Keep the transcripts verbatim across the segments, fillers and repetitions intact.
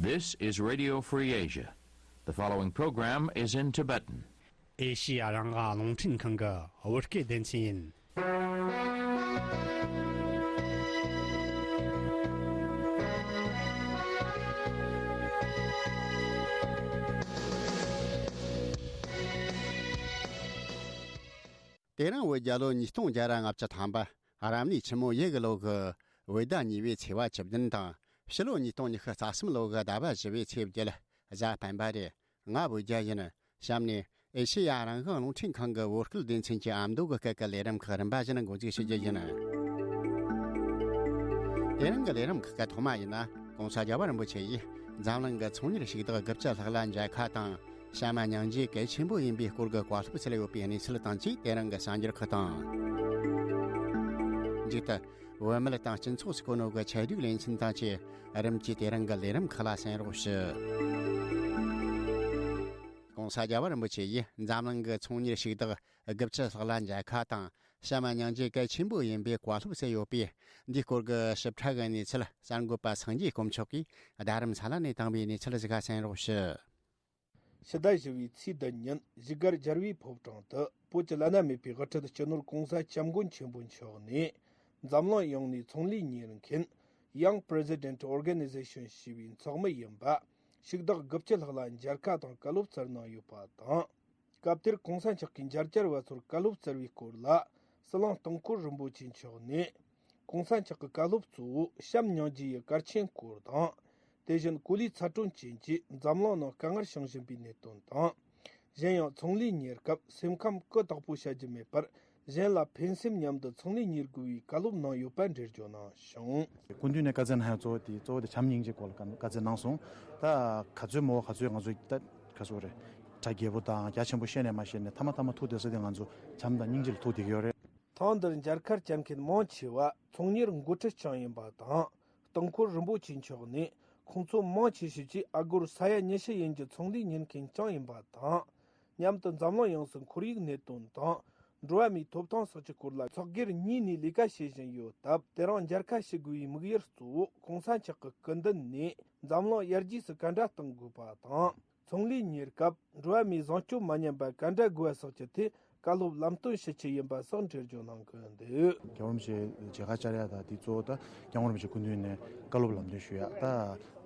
This is Radio Free Asia. The following program is in Tibetan. ཨེ་ཤི་ཡ་རང་དབང་རླུང་འཕྲིན་ཁང་གི་བོད་སྐད་སྡེ་ཚན་ཡིན། དེ་རིང་བོད་རྒྱལ་ལོ་ཉིས་སྟོང་བརྒྱ་ར་ལྔ་བཅུ་ཐམ་པ། རབ་གནས་ཆུ་མོ་ཡོས་གི་ལོ་གི་བོད་ཟླ་གཉིས་པའི་ཚེས་པ་བཅུ་བདུན་དང་། ཕྱི་ལོ་ཉིས་སྟོང་ཉི་ཤུ་རྩ་གསུམ་ལོ་གི་ཟླ་བ་བཞི་པའི་ཚེས་བརྒྱད། གཟའ་སྤེན་པ་རེད། ང་བོད་རྒྱལ་ཡིན། གཤམ་ནས་ཨེ་ཤེ་ཡ་རང་དབང་རླུང་འཕྲིན་ཁང་གི་བོད་སྐད་སྡེ་ཚན་གྱི་ཨ་མདོ་གི་སྐད་ཀྱི་ལས་རིམ་ཁག་རིམ་པ་བཞིན་འགོ་འཛུགས་ཞུ་རྒྱུ་ཡིན། དེ་རིང་གི་ལས་རིམ་ཁག་གི་ཐོག་མ་ཡིན་ན། ྋགོང་ས་རྒྱལ་བ་རིན་པོ་ཆེ་ཡིས་འཛམ་གླིང་གི་ཚོང་གཉེར་ཞུགས་བདག་དགུ་བཅུ་ལྷག་ལ་མཇལ་ཁ་དང་། བྱམས་སྙིང་རྗེ་གལ་ཆེན་པོ་ཡིན་པའི་སྐོར་གྱི་བཀའ་སློབ་སྩལ་ཡོད་པའི་གནས་ཚུལ་དང་བཅས་དེ་རིང་གི་གསར་འགྱུར་ཁག་དང་། མཇུག་ཏུ། བོད་མི་དང་སྤྱི་ཚོགས་སུ་གོ་ནོ་གི་ཆེད་སྒྲིག་ལེ་ཚན་དང་བཅས་རིམ་གྱིས་དེ་རིང་གི་ལས་རིམ་ཁག་ལ་གསན་རོགས་ཞུ། ྋགོང་ས་རྒྱལ་བ་རིན་པོ་ཆེ་ཡིས་འཛམ་གླིང་གི་ཚོང་གཉེར་ཞུགས་བདག་དགུ་བཅུ་ལྷག་ལ་མཇལ་ཁ་དང་། བྱམས་སྙིང་རྗེ་གལ་ཆེན་པོ་ཡིན་པའི་བཀའ་སློབ་སྩལ་ཡོད་པས། འདིའི་སྐོར་གྱི་ཞིབ་ཕྲ་གི་གནས་ཚུལ་གསར་འགོད་པ་སངས་རྒྱས་དཀོན་མཆོག་གིས་རྡ་རམ་ས་ལ་ནས་བཏང་བའི་གནས་ཚུལ་ཞིག་གསན་རོགས་ཞུ། ཕྱི་ཟླ་བཞི་བའི་ཚེས་བདུན་ཉིན་བཞུགས་སྒར་རྒྱལ་བའི་ཕོ་བྲང་དུ་བོད་ཀྱི་བླ་ན་མེད་པའི་དབུ་ཁྲིད་སྤྱི་ནོར་ྋགོང་ས་ྋསྐྱབས་མགོན་ཆེན་པོ་མཆོག་ནས་འཛམ་གླིང་ཡོངས་ནས་ཚོང་ལས་གཉེར་མཁན་Young President Organization ཞེས་པའི་ཚོགས་མི་ཡིན་པ་ཞུགས་བདག་དགུ་བཅུ་ལྷག་ལ་མཇལ་ཁ་དང་བཀའ་སློབ་སྩལ་གནང་ཡོད་པ་དང་། སྐབས་དེར་ྋགོང་ས་མཆོག་གིས་མཇལ་བཅར་བ་ཚོར་བཀའ་སློབ་སྩལ་བའི་སྐོར་ལ་ཟི་ལིང་སྟོང་འཁོར་རིན་པོ་ཆེ་མཆོག་ནས་ྋགོང་ས་མཆོག་གི་བཀའ་སློབ་གཙོ་བོ་བྱམས་སྙིང་རྗེ་ཡི་གལ་ཆེན་སྐོར་དང་། དེ་བཞིན་གོ་ལའི་ཚ་དྲོད་ཅན་གྱིས་འཛམ་གླིང་ནང་དཀའ་ངལ་བྱུང་བཞིན་པའི་གནད་དོན་དང་། གཞན་ཡང་ཚོང་ལས་གཉེར་སྐབས་སེམས་ཁམས་ཀུན་དག་པོ་བྱ་རྒྱུ་མེད་པར། གཞན་ལ་ཕན་སེམས་མཉམ་དུ་ཚོང་ལས་གཉེར་དགོས་པའི་བཀའ་སློབ་གནང་ཡོད་པ་འགྲེལ་བརྗོད་གནང་བྱུང་། སྐུ་མདུན་ནས་བཀའ་སྩལ་གནང་ཡ་གཙོ་བོ་དེ་གཙོ་བོ་དེ་བྱམས་སྙིང་རྗེ་སྐོར་ལ་བཀའ་བཀའ་སྩལ་གནང་སོང་། ད་ག་ཚོད་མོ་ག་ཚོད་ང་ཚོ་ད་ག་ཚོད་རེད། གྲ་རྒྱས་པོ་དང་རྒྱ་ཆེན་པོ་བཤད་ནས་མ་བཤད་ནས་མཐའ་མ་མཐའ་མ་ཐུག་བསྡད་ས་དེ་ང་ཚོ་བྱམས་དང་སྙིང་རྗེ་ལ་ཐུག་བསྡད་ཀྱི་ཡོད་རེད། ཐེངས་འདིར་མཇལ་ཁར་བཅར་མཁན་མང་ཆེ་བ་ཚོང་གཉེར་འགོ་ཁྲིད་རྐྱང་ཡིན་པ་དང་། སྟོང་འཁོར་རིན་པོ་ཆེ་མཆོག་ནས་ཁོང་ཚོ་མང་ཆེ་ཤོས་ཀྱིས་ཨ་སྒོར་ས་ཡ་ཉི་ཤུ་ཡན་གྱི་ཚོང་ལས་གཉེར་མཁན་རྐྱང་ཡིན་པ་དང་། མཉམ་དུ་འཛམ་གླིང་ཡོངས་སུ་ཁོར་ཡུག་གནད་དོན་དང་། འགྲོ་བ་མིའི་ཐོབ་ཐང་སོགས་ཀྱི་སྐོར་ལ་ཚོགས་སྒེར་གཉིས་ནས་ལས་ཀ་བྱེད་བཞིན་ཡོད་སྟབས། དེ་རིང་མཇལ་ཁ་ཞུ་དགོས་པའི་དམིགས་ཡུལ་གཙོ་བོ་ྋགོང་ས་མཆོག་གི་སྐུ་མདུན་ནས་འཛམ་གླིང་ཡར་རྒྱས་སུ་ག་འདྲ་གཏོང་དགོས་པ་དང་། ཚོང་ལས་གཉེར་སྐབས་འགྲོ་བ་མིའི་བཟང་སྤྱོད་མ་ཉམས་པ་ག་འདྲ་དགོས་པ་སོགས་ཀྱི་ཐད་བཀའ་སློབ་ལམ་སྟོན་ཞུ་ཆེད་ཡིན་པ་སོགས་འགྲེལ་བརྗོད་གནང་གི་འདུག་རྒྱལ་བ་རིན་པོ་ཆེ་མཇལ་ཁ་བཅར་ཡ་དང་དེ་གཙོ་བོ་ད་རྒྱལ་བ་རིན་པོ་ཆེ་སྐུ་མདུན་ནས་བཀའ་སློབ་ལམ་སྟོན་ཞུ་ཡ་ད་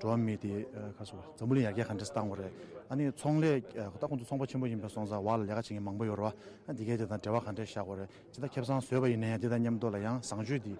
འགྲོ་བ་མི་དེ་ཁ་སོ་འཛམ་བུ་གླིང་ཡར་རྒྱས་ག་འདྲས་བཏང་དགོས་རེད། ཨ་ནི་ཚོང་ལས་ད་ཁོང་ཚོ་ཚོང་པ་ཆེན་པོ་ཡིན་པའི་སོང་ཙང་བར་ལ་ལས་ཀ་བྱེད་མཁན་མང་པོ་ཡོད་རེད་བ། ཨ་འདི་གའི་དེ་དང་འབྲེལ་བ་ག་འདྲས་བཞག་དགོས་རེད། ཇི་ལྟར་ཁེ་བཟང་བཟོས་པ་ཡིན་ན་ཡང་དེ་དང་མཉམ་དུ་ལ་ཡང་བཟང་སྤྱོད་དེ་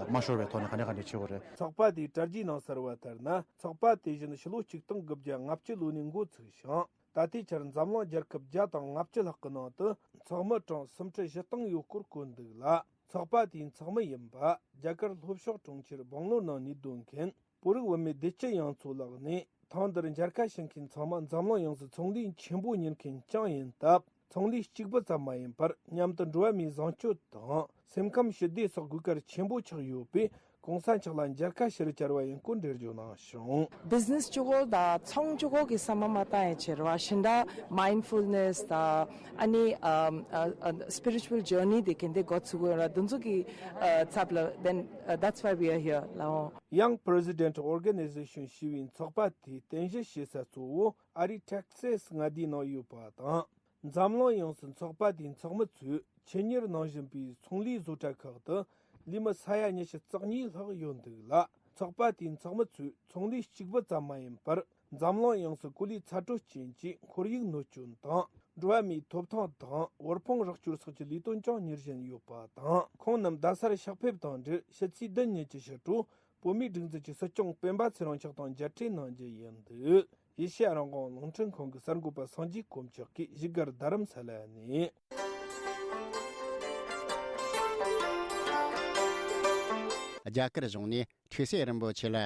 མ་ཤོར་བའི་ཐོག་ནས་ག་འདྲས་ག་འདྲས་བྱེད་དགོས་རེད། ཚོགས་པ་དེའི་གྲ་རྒྱས་ནང་གསལ་བ་ལྟར་ན། ཚོགས་པ་དེ་བཞིན་ཕྱི་ལོ་ཆིག་སྟོང་དགུ་བརྒྱ་ལྔ་བཅུ་ལོ་ནས་འགོ་ཚུགས་ཤིང་། ད་ལྟའི་ཆར་འཛམ་གླིང་རྒྱལ་ཁབ་བརྒྱ་དང་ལྔ་བཅུ་ལྷག་གི་ནང་དུ་ཚོགས་མི་གྲངས་སུམ་ཁྲི་བཞི་སྟོང་ཡོད་སྐོར་བཀོད་འདུག་ལ། ཚོགས་པ་དེའི་ཚོགས་མི་ཡིན་པ་རྒྱ་གར་ལྷོ་ཕྱོགས་གྲོང་ཁྱེར་སྦང་ལོར་ནང་གནས་སྡོད་མཁན་བོད་རིགས་བུད་མེད་བདེ་སྐྱིད་གཡང་མཚོ་ལགས་ནས། ཐེངས་འདིར་མཇལ་ཁ་ཞུ་མཁན་ཚང་མ་འཛམ་གླིང་ཡོངས་སུ་ཚོང་ལས་ཆེན་པོ་གཉེར་མཁན་རྐྱང་ཡིན་སྟབས། ཚོང་ལས་གཅིག་པུ་ཙམ་མ་ཡིན་པར་མཉམ་དུ་འགྲོ་བ་མིའི་བཟང་སྤྱོད་དང་སེམས་ཁམས་ཞི་བདེ་སོགས་དགོས་གལ་ཆེན་པོ་ཆགས་ཡོད་པས། ྋགོང་ས་མཆོག་ལ་མཇལ་ཁ་ཞུ་རུ་བཅར་བ་ཡིན་སྐོར་འགྲེལ་བརྗོད་གནང་བྱུང་། Business གཅིག་པོ་དང་ཚོང་གཅིག་པོ་གི་བསམ་པ་མ་བཏང་ཡ་བྱེད་ར་བ་ཤིན་ཏུ་mindfulness དང་ཨ་ནི་ཨམ་ཨ་ཨ་spiritual journey དེ་གན་དེ་འགོ་ཚུགས་ཡོད་ར་དེ་ཚོ་གི་ཨ་ཚབ་ལ་then uh, that's why we are here ལའོ། Young President Organization ཞེས་པའི་ཚོགས་པ་དེའི་རྟེན་གཞི་བྱེད་ས་གཙོ་བོ་ཨ་རིའི་ཊེག་སེས་མངའ་སྡེའི་ནང་ཡོད་པ་དང་། འཛམ་གླིང་ཡོངས་སུ་ཚོགས་པ་དེའི་ཚོགས་མི་ཚོས་ཆེད་གཉེར་གནང་བཞིན་པའི་ཚོང་ལས་བཟོ་གྲྭ་ཁག་ཏུ་ལས་མི་ས་ཡ་ཉི་ཤུ་རྩ་གཉིས་ལྷག་ཡོད་འདུག་ལ། ཚོགས་པ་དེའི་ཚོགས་མི་ཚོས་ཚོང་ལས་གཅིག་པུ་ཙམ་མ་ཡིན་པར། འཛམ་གླིང་ཡོངས་སུ་གོ་ལའི་ཚ་དྲོད་ཅན་གྱི་ཁོར་ཡུག་གནོད་སྐྱོན་དང་། འགྲོ་བ་མིའི་ཐོབ་ཐང་དང་དབུལ་ཕོངས་རོགས་སྐྱོར་སོགས་ཀྱི་ལས་དོན་ཀྱང་གཉེར་བཞིན་ཡོད་པ་དང་། ཁོང་རྣམས་རྡ་སར་ཕྱག་ཕེབས་དང་འབྲེལ་ཕྱི་ཚེས་བདུན་ཉིན་གྱི་ཕྱི་དྲོ་བོད་མིའི་སྒྲིག་འཛུགས་ཀྱི་སྲིད་སྐྱོང་སྤེན་པ་ཚེ་རིང་མཆོག་དང་མཇལ་འཕྲད་གནང་རྒྱུ་ཡིན་འདུག་ཨེ་ཤེ་ཡ་རང་དབང་རླུང་འཕྲིན་ཁང་གི་གསར་འགོད་པ་སངས་རྒྱས་དཀོན་མཆོག་གིས་བཞུགས་སྒར་རྡ་རམ་ས་ལ་ནས། རྒྱ་གར་གཞུང་ནས་ཁྲུས་གསོལ་རིན་པོ་ཆེ་ལ་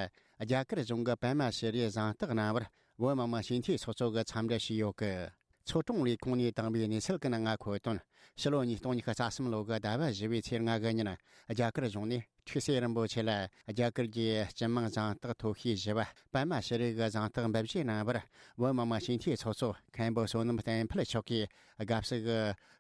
རྒྱ་གར་གཞུང་གི་པདྨ་ཤྲི་རིའི་གཟེངས་རྟགས་གནང་བར་བོད་མི་མང་སྤྱི་འཐུས་ཚོགས་གཙོ་གིས་འཚམས་འདྲི་ཞུས་ཡོད་སྐད། ཚོ་གྲོང་ལས་ཁུངས་ནས་བཏང་བའི་གནས་ཚུལ་གྱི་ནང་འཁོད་དོན། ཕྱི་ལོ་ཉིས་སྟོང་ཉི་ཤུ་རྩ་གསུམ་ལོ་གི་ཟླ་བ་བཞི་པའི་ཚེས་ལྔ་གི་ཉིན། རྒྱ་གར་གཞུང་ནས་ཁྲུས་གསོལ་རིན་པོ་ཆེ་ལ་རྒྱ་གར་གྱི་སྤྱི་དམངས་གཟེངས་རྟགས་མཐོ་ཤོས་བཞི་པ་པདྨ་ཤྲི་རི་གི་གཟེངས་རྟགས་འབུལ་བཞེས་གནང་བར། བོད་མི་མང་སྤྱི་འཐུས་ཚོགས་གཙོ་མཁན་པོ་བསོད་ནམས་བསྟན་འཕེལ་མཆོག་གིས་དགའ་བསུ་གི་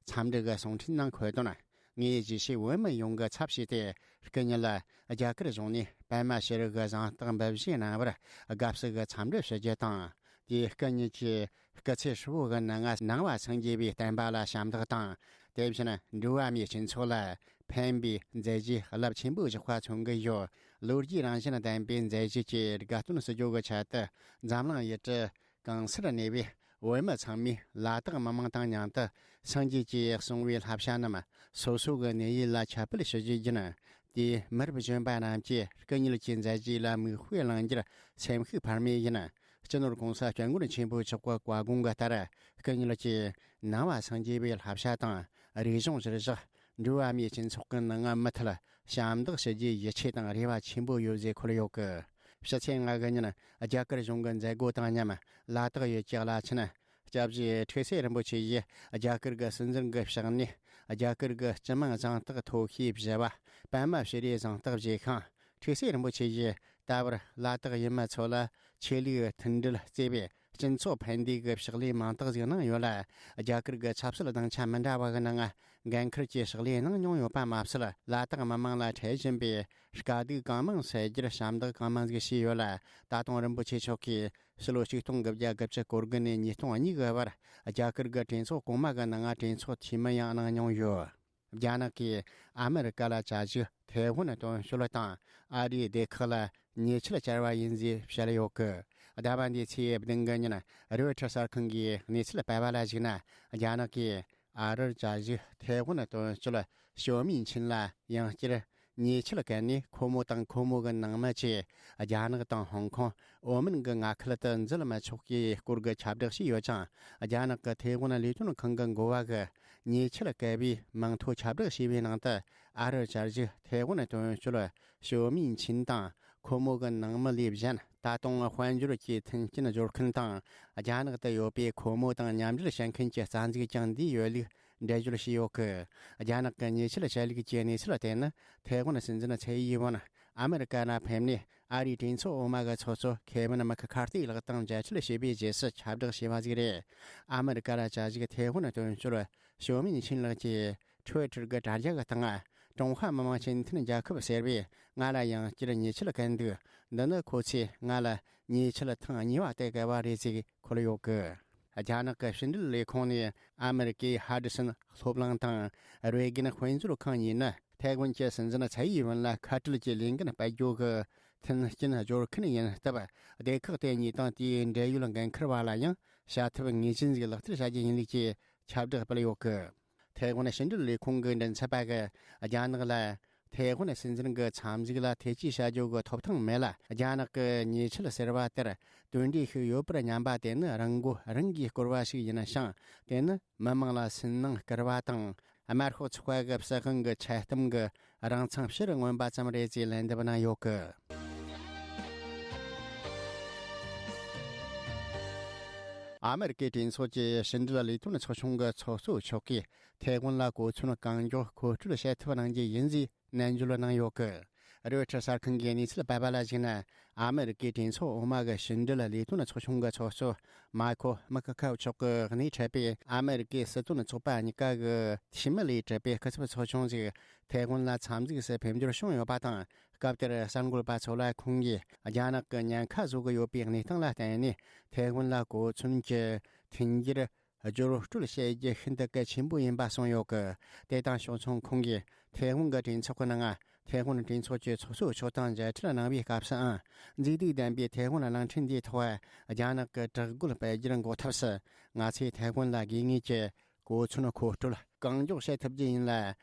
འཚམས་འདྲི་གི་གསུང་འཕྲིན་ནང་འཁོད་དོན། ངས་རྒྱལ་སྤྱིའི་བོད་མི་ཡོངས་ཀྱི་ཚབ་བྱས་ཏེ། སྐུ་ཉིད་ལ་རྒྱ་གར་གཞུང་ནས་པདྨ་ཤེས་རིག་གི་གཟེངས་རྟགས་འབུལ་བཞེས་གནང་བར་དགའ་བསུ་གི་འཚམས་འདྲི་ཞུ་རྒྱུ་དང་། དེའི་སྐུ་ཉིད་ཀྱི་སྐུ་ཚེ་ཧྲིལ་བོ་གི་ནང་ང་ནང་བ་སངས་རྒྱས་པའི་བསྟན་པ་ལ་ཞབས་འདེགས་དང་། དེ་བཞིན་འགྲོ་བ་མིའི་སྤྱི་ཚོགས་ལ་ཕན་པའི་མཛད་རྗེས་རླབས་ཆེན་པོ་བཞག་པ་མཚོན་གྱི་ཡོད། ལོ་རྒྱུས་རང་བཞིན་ལྡན་པའི་མཛད་རྗེས་ཀྱི་དགའ་སྟོན་ཞུ་རྒྱུ་གི་ཆེད་དུ། འཛམ་གླིང་ཡུལ་གྲུ་གང་སར་གནས་པའི་བོད་མི་ཚང་མས་ལ་དྭགས་མི་མང་དང་མཉམ་དུ་སངས་རྒྱས་ཀྱིས་གསུངས་པའི་བསླབ་བྱ་རྣམས་སོ་སོ་གི་གནས་ཡུལ་ལ་ཁྱབ་སྤེལ་ཞུ་རྒྱུ་ཡིན། དེས་མི་རབས་གཞོན་པ་རྣམས་ཀྱིས་སྐུ་ཉིད་ཀྱི་མཛད་རྗེས་ལ་མིག་དཔེ་བླང་རྒྱུར་སེམས་ཤུགས་འཕར་མེད་ཡིན། སྤྱི་ནོར་༸གོང་ས་༸སྐྱབས་མགོན་ཆེན་པོ་མཆོག་གི་བཀའ་དགོངས་ཀྱི་ལྟར། སྐུ་ཉིད་ཀྱིས་ནང་བ་སངས་རྒྱས་པའི་བསླབ་བྱ་དང་རིག་གཞུང་གཞིར་བཞག་འགྲོ་བ་མིའི་སྤྱི་ཚོགས་ཀྱི་ནང་མུ་མཐུད་ཞབས་འདེགས་ཞུ་རྒྱུའི་ཡིད་ཆེས་དང་རེ་བ་ཆེན་པོ་ཡོད་ཅེས་འཁོད་ཡོད་སྐད། ཕྱི་ཚེས་ལྔ་གི་ཉིན་རྒྱ་གར་གཞུང་གི་མཛད་སྒོ་དང་མཉམ་ལ་དྭགས་ཡུལ་གྱི་བླ་ཆེན་སྐྱབས་རྗེ་ཁྲི་སྲས་རིན་པོ་ཆེ་ཡིས་རྒྱ་གར་གྱི་སྲིད་འཛིན་གྱི་ཕྱག་ནས་རྒྱ་གར་གྱི་སྤྱི་དམངས་གཟེངས་རྟགས་ཐོབ་ཤེས་བཞེས་པ། པདྨ་ཤྲི་རིའི་གཟེངས་རྟགས་བཞེས་ཤིང་། ཁྲི་སྲས་རིན་པོ་ཆེ་ཡིས་ད་བར་ལ་དྭགས་ཡུལ་མི་ཚོ་ལ་ཆོས་ལུགས་མཐུན་སྒྲིལ་བརྩེ་བའི་སྤྱི་ཚོགས་ཕན་བདེ་གི་ཕྱག་ལས་མང་དག་ཞིག་གནང་ཡོད་ལ། རྒྱ་གར་གྱི་ཆབ་སྲིད་དབང་ཆ་མི་འདྲ་བ་གི་ནང་འགན་འཁུར་གྱི་ཕྱག་ལས་གནང་མྱོང་ཡོད་པ་མ་ཟད། ལ་དྭགས་མི་མང་ལ་འཕྲད་བཞིན་པའི་དཀའ་སྡུག་གང་མང་སེལ་རྒྱུར་ཞབས་འདེགས་གང་མང་ཞིག་བྱས་ཡོད་ལ། ད་དུང་རིན་པོ་ཆེ་མཆོག་གིས་ཕྱི་ལོ་ཆིག་སྟོང་དགུ་བརྒྱ་དགུ་བཅུ་གོ་དགུ་ནས་ཉིས་སྟོང་གཉིས་ཀྱི་བར་རྒྱ་གར་གྱི་གྲོས་ཚོགས་གོང་མ་གི་ནང་གྲོས་ཚོགས་འཐུས་མི་ཡང་གནང་མྱོང་ཡོད། རྒྱ་ནག་གིས་ཨ་མི་རི་ཀ་ལ་བཅའ་བཞུགས་ཐའེ་ཝན་དོན་གཅོད་དང་ཨ་རིའི་སྡེ་ཁག་ལ་ཉེས་ཆད་བཅར་བ་ཡིན་ཞེས་བཤད་ཡོད་སྐད། ཟླ་བ་འདིའི་ཚེས་བདུན་གི་ཉིན་རོའི་ཊར་གསར་ཁང་གིས་གནས་ཚུལ་སྤེལ་བ་ལ་གཞིགས་ན། རྒྱ་ནག་གིས་ཨ་རིར་བཅའ་བཞུགས་ཐའེ་ཝན་དོན་གཅོད་ཞོ་མིན་ཆིན་ལ་ཡང་བསྐྱར་ཉེས་ཆད་བཀལ་ནས། ཁོ་མོ་དང་ཁོ་མོ་གི་ནང་མི་བཅས་རྒྱ་ནག་དང་ཧོང་ཀོང་། ཨོ་མན་གྱི་མངའ་ཁུལ་དུ་འཛུལ་མི་ཆོག་པའི་སྐོར་གྱི་ཁྱབ་བསྒྲགས་བྱས་ཡོད་ཅིང་། རྒྱ་ནག་གི་ཐའེ་ཝན་ལས་དོན་ཁང་གི་འགོ་བ་གིས་ཉེས་ཆད་བཀལ་བའི་མིང་ཐོ་ཁྱབ་བསྒྲགས་བྱས་པའི་ནང་དུ། ཨ་རིར་བཅའ་བཞུགས་ཐའེ་ཝན་དོན་གཅོད་ཞོ་མིན་ཆིན་དང་ཁོ་མོ་གི་ནང་མི་ལས་གཞན། ད་དུང་དཔལ་འབྱོར་གྱི་མཐུན་རྐྱེན་སྦྱོར་མཁན་དང་། རྒྱ་ནག་ཏུ་ཡོད་པའི་ཁོ་མོ་དང་མཉམ་འབྲེལ་བྱེད་མཁན་གྱི་རྩ་འཛུགས་ཀྱང་འདིའི་ཡུལ་ལུགས་འགྲེལ་བརྗོད་བྱས་ཡོད་སྐད། རྒྱ་ནག་གི་ཉེས་ཆད་བཅད་ལུགས་ཀྱི་གནས་ཚུལ་དེ་ནི། ཐའེ་ཝན་སྲིད་འཛིན་ཚའེ་ཡིན་ཝུན་ཨ་མི་རི་ཀ་ལ་ཕེབས་ནས། ཨ་རིའི་གྲོས་ཚོགས་འོག་མ་གི་ཚོགས་གཙོ་ཁེ་ཝིན་མེག་ཁར་ཐི་ལགས་དང་མཇལ་འཕྲད་བྱས་པའི་རྗེས་སུ་ཁྱབ་བསྒྲགས་བྱས་པ་ཞིག་རེད། ཨ་མི་རི་ཀ་ལ་བཅའ་བཞུགས་ཐའེ་ཝན་དོན་གཅོད་ཞོ་མིན་ཆིན་ལགས་ཀྱིས་ཊུ་ཝི་ཊར་གྱི་དྲ་རྒྱ་གི་སྟེང་། ཀྲུང་ཧྭ་མི་དམངས་སྤྱི་མཐུན་རྒྱལ་ཁབ་ཟེར་བས་ང་ལ་ཡང་བསྐྱར་ཉེས་ཆད་བཀལ་འདུག་འདི་ནི་ཁོ་ཚོས་ང་ལ་ཉེས་ཆད་ཐེངས་གཉིས་པ་དེ་བཀལ་བ་རེད་ཅེས་འཁོད་ཡོད་སྐད། རྒྱ་ནག་གི་ཕྱི་འབྲེལ་ལས་ཁུངས་ནས་ཨ་མི་རི་ཀའི་ཧ་ཌི་སན་སློབ་གླིང་དང་རེ་གན་དཔེ་མཛོད་ཁང་གཉིས་ནི་ཐའེ་ཝན་གྱི་སྲིད་འཛིན་ཚའེ་ཡིན་ཝུན་ལ་ཁ་བྲལ་གྱི་ལས་འགན་སྤེལ་རྒྱུ་གི་མཐུན་རྐྱེན་སྦྱོར་མཁན་ཡིན་སྟབས། སྡེ་ཁག་དེ་གཉིས་དང་དེའི་འབྲེལ་ཡོད་འགན་འཁུར་བ་ལ་ཡང་བྱ་ཐབས་ངེས་ཅན་ཞིག་ལག་བསྟར་བྱ་རྒྱུ་ཡིན་ལུགས་ཀྱི་ཁྱབ་བསྒྲགས་སྤེལ་ཡོད་སྐད། ཐའེ་ཝན་ཕྱི་འབྲེལ་ལས་ཁུངས་ཀྱི་མགྲིན་ཚབ་པ་གིས་རྒྱ་ནག་ལ། ཐའེ་ཝན་སྲིད་འཛིན་གྱི་འཚམས་གཟིགས་ལ་ཐེ་ཇུས་བྱ་རྒྱུ་གི་ཐོབ་ཐང་མེད་ལ། རྒྱ་ནག་གི་ཉེས་ཆད་ཟེར་བ་དེར་དོན་འབྲས་ཤིག་ཡོད་པར་སྙམ་པ་དེ་ནི་རང་མགོ་རང་གིས་བསྐོར་བ་ཞིག་ཡིན་ཞིང་། དེ་ནི་མི་དམངས་ལ་སུན་སྣང་སྐུལ་བ་དང་། དམར་ཤོག་ཚོགས་པ་གི་སྲིད་དབང་གི་ཆད་གཏམ་གྱི་རང་མཚང་ཕྱིར་མངོན་པ་ཙམ་རེད་ཅེས་ལན་འདེབས་གནང་ཡོད་སྐད། ཨ་མི་རི་ཀའི་གྲོས་ཚོགས་ཀྱི་ཕྱི་འབྲེལ་ལས་དོན་ཚོགས་ཆུང་གི་ཚོགས་གཙོ་མཆོག་གིས་ཐའེ་ཝན་ལ་གོ་མཚོན་གང་མགྱོགས་མཁོ་སྤྲོད་བྱེད་ཐབས་གནང་རྒྱུ་ཡིན་ཞེས་ནན་བརྗོད་གནང་ཡོད་སྐད། རོའི་ཊར་གསར་ཁང་གིས་གནས་ཚུལ་སྤེལ་བ་ལ་གཞིགས་ན། ཨ་མི་རི་ཀའི་གྲོས་ཚོགས་འོག་མ་གི་ཕྱི་འབྲེལ་ལས་དོན་ཚོགས་ཆུང་གི་ཚོགས་གཙོ་མཱ་ཁོ་མི་ཁ་ཁའོ་མཆོག་གིས་སྣེ་ཁྲིད་པའི་ཨ་མི་རི་ཀའི་སྲིད་དོན་ཚོགས་པ་གཉིས་ཀ་གི་འཐུས་མི་ལས་གྲུབ་པའི་སྐུ་ཚབ་ཚོགས་ཆུང་ཞིག་ཐའེ་ཝན་ལ་འཚམས་གཟིགས་སུ་ཕེབས་འབྱོར་བྱུང་ཡོད་པ་དང་། སྐབས་དེར་གསར་འགོད་པ་ཚོ་ལ་ཁོང་གིས་རྒྱ་ནག་གི་ཉེན་ཁ་བཟོ་གི་ཡོད་པའི་གནས་སྟངས་ལ་བརྟེན་ནས། ཐའེ་ཝན་ལ་གོ་མཚོན་གྱི་མཐུན་འགྱུར་སྦྱོར་སྤྲོད་བྱེད་རྒྱུ་ཤིན་ཏུ་གལ་ཆེན་པོ་ཡིན་པ་གསུངས་ཡོད་སྐད། དེ་དང་ཕྱོགས་མཚུངས། ཁོང་གིས་ཐའེ་ཝན་གྱི་གྲོས་ཚོགས་ཀྱི་ནང་། ཐའེ་ཝན་གྲོས་ཚོགས་ཀྱི་ཚོགས་གཙོ་མཆོག་དང་མཇལ་འཕྲད་གནང་བའི་སྐབས་སུའང་། མཛེས་སྡུག་ལྡན་པའི་ཐའེ་ཝན་གླིང་ཕྲན་འདིའི་ཐོག་རྒྱ་ནག་གི་དྲག་རྒོལ་སྤེལ་རྒྱུར་འགོག་ཐབས་སུ། ང་ཚོས་ཐའེ་ཝན་ལ་དགོས་ངེས་ཀྱི་གོ་མཚོན་མཁོ་སྤྲོད་གང་མགྱོགས་བྱེད་ཐུབ་རྒྱུ་ཡིན་ལ།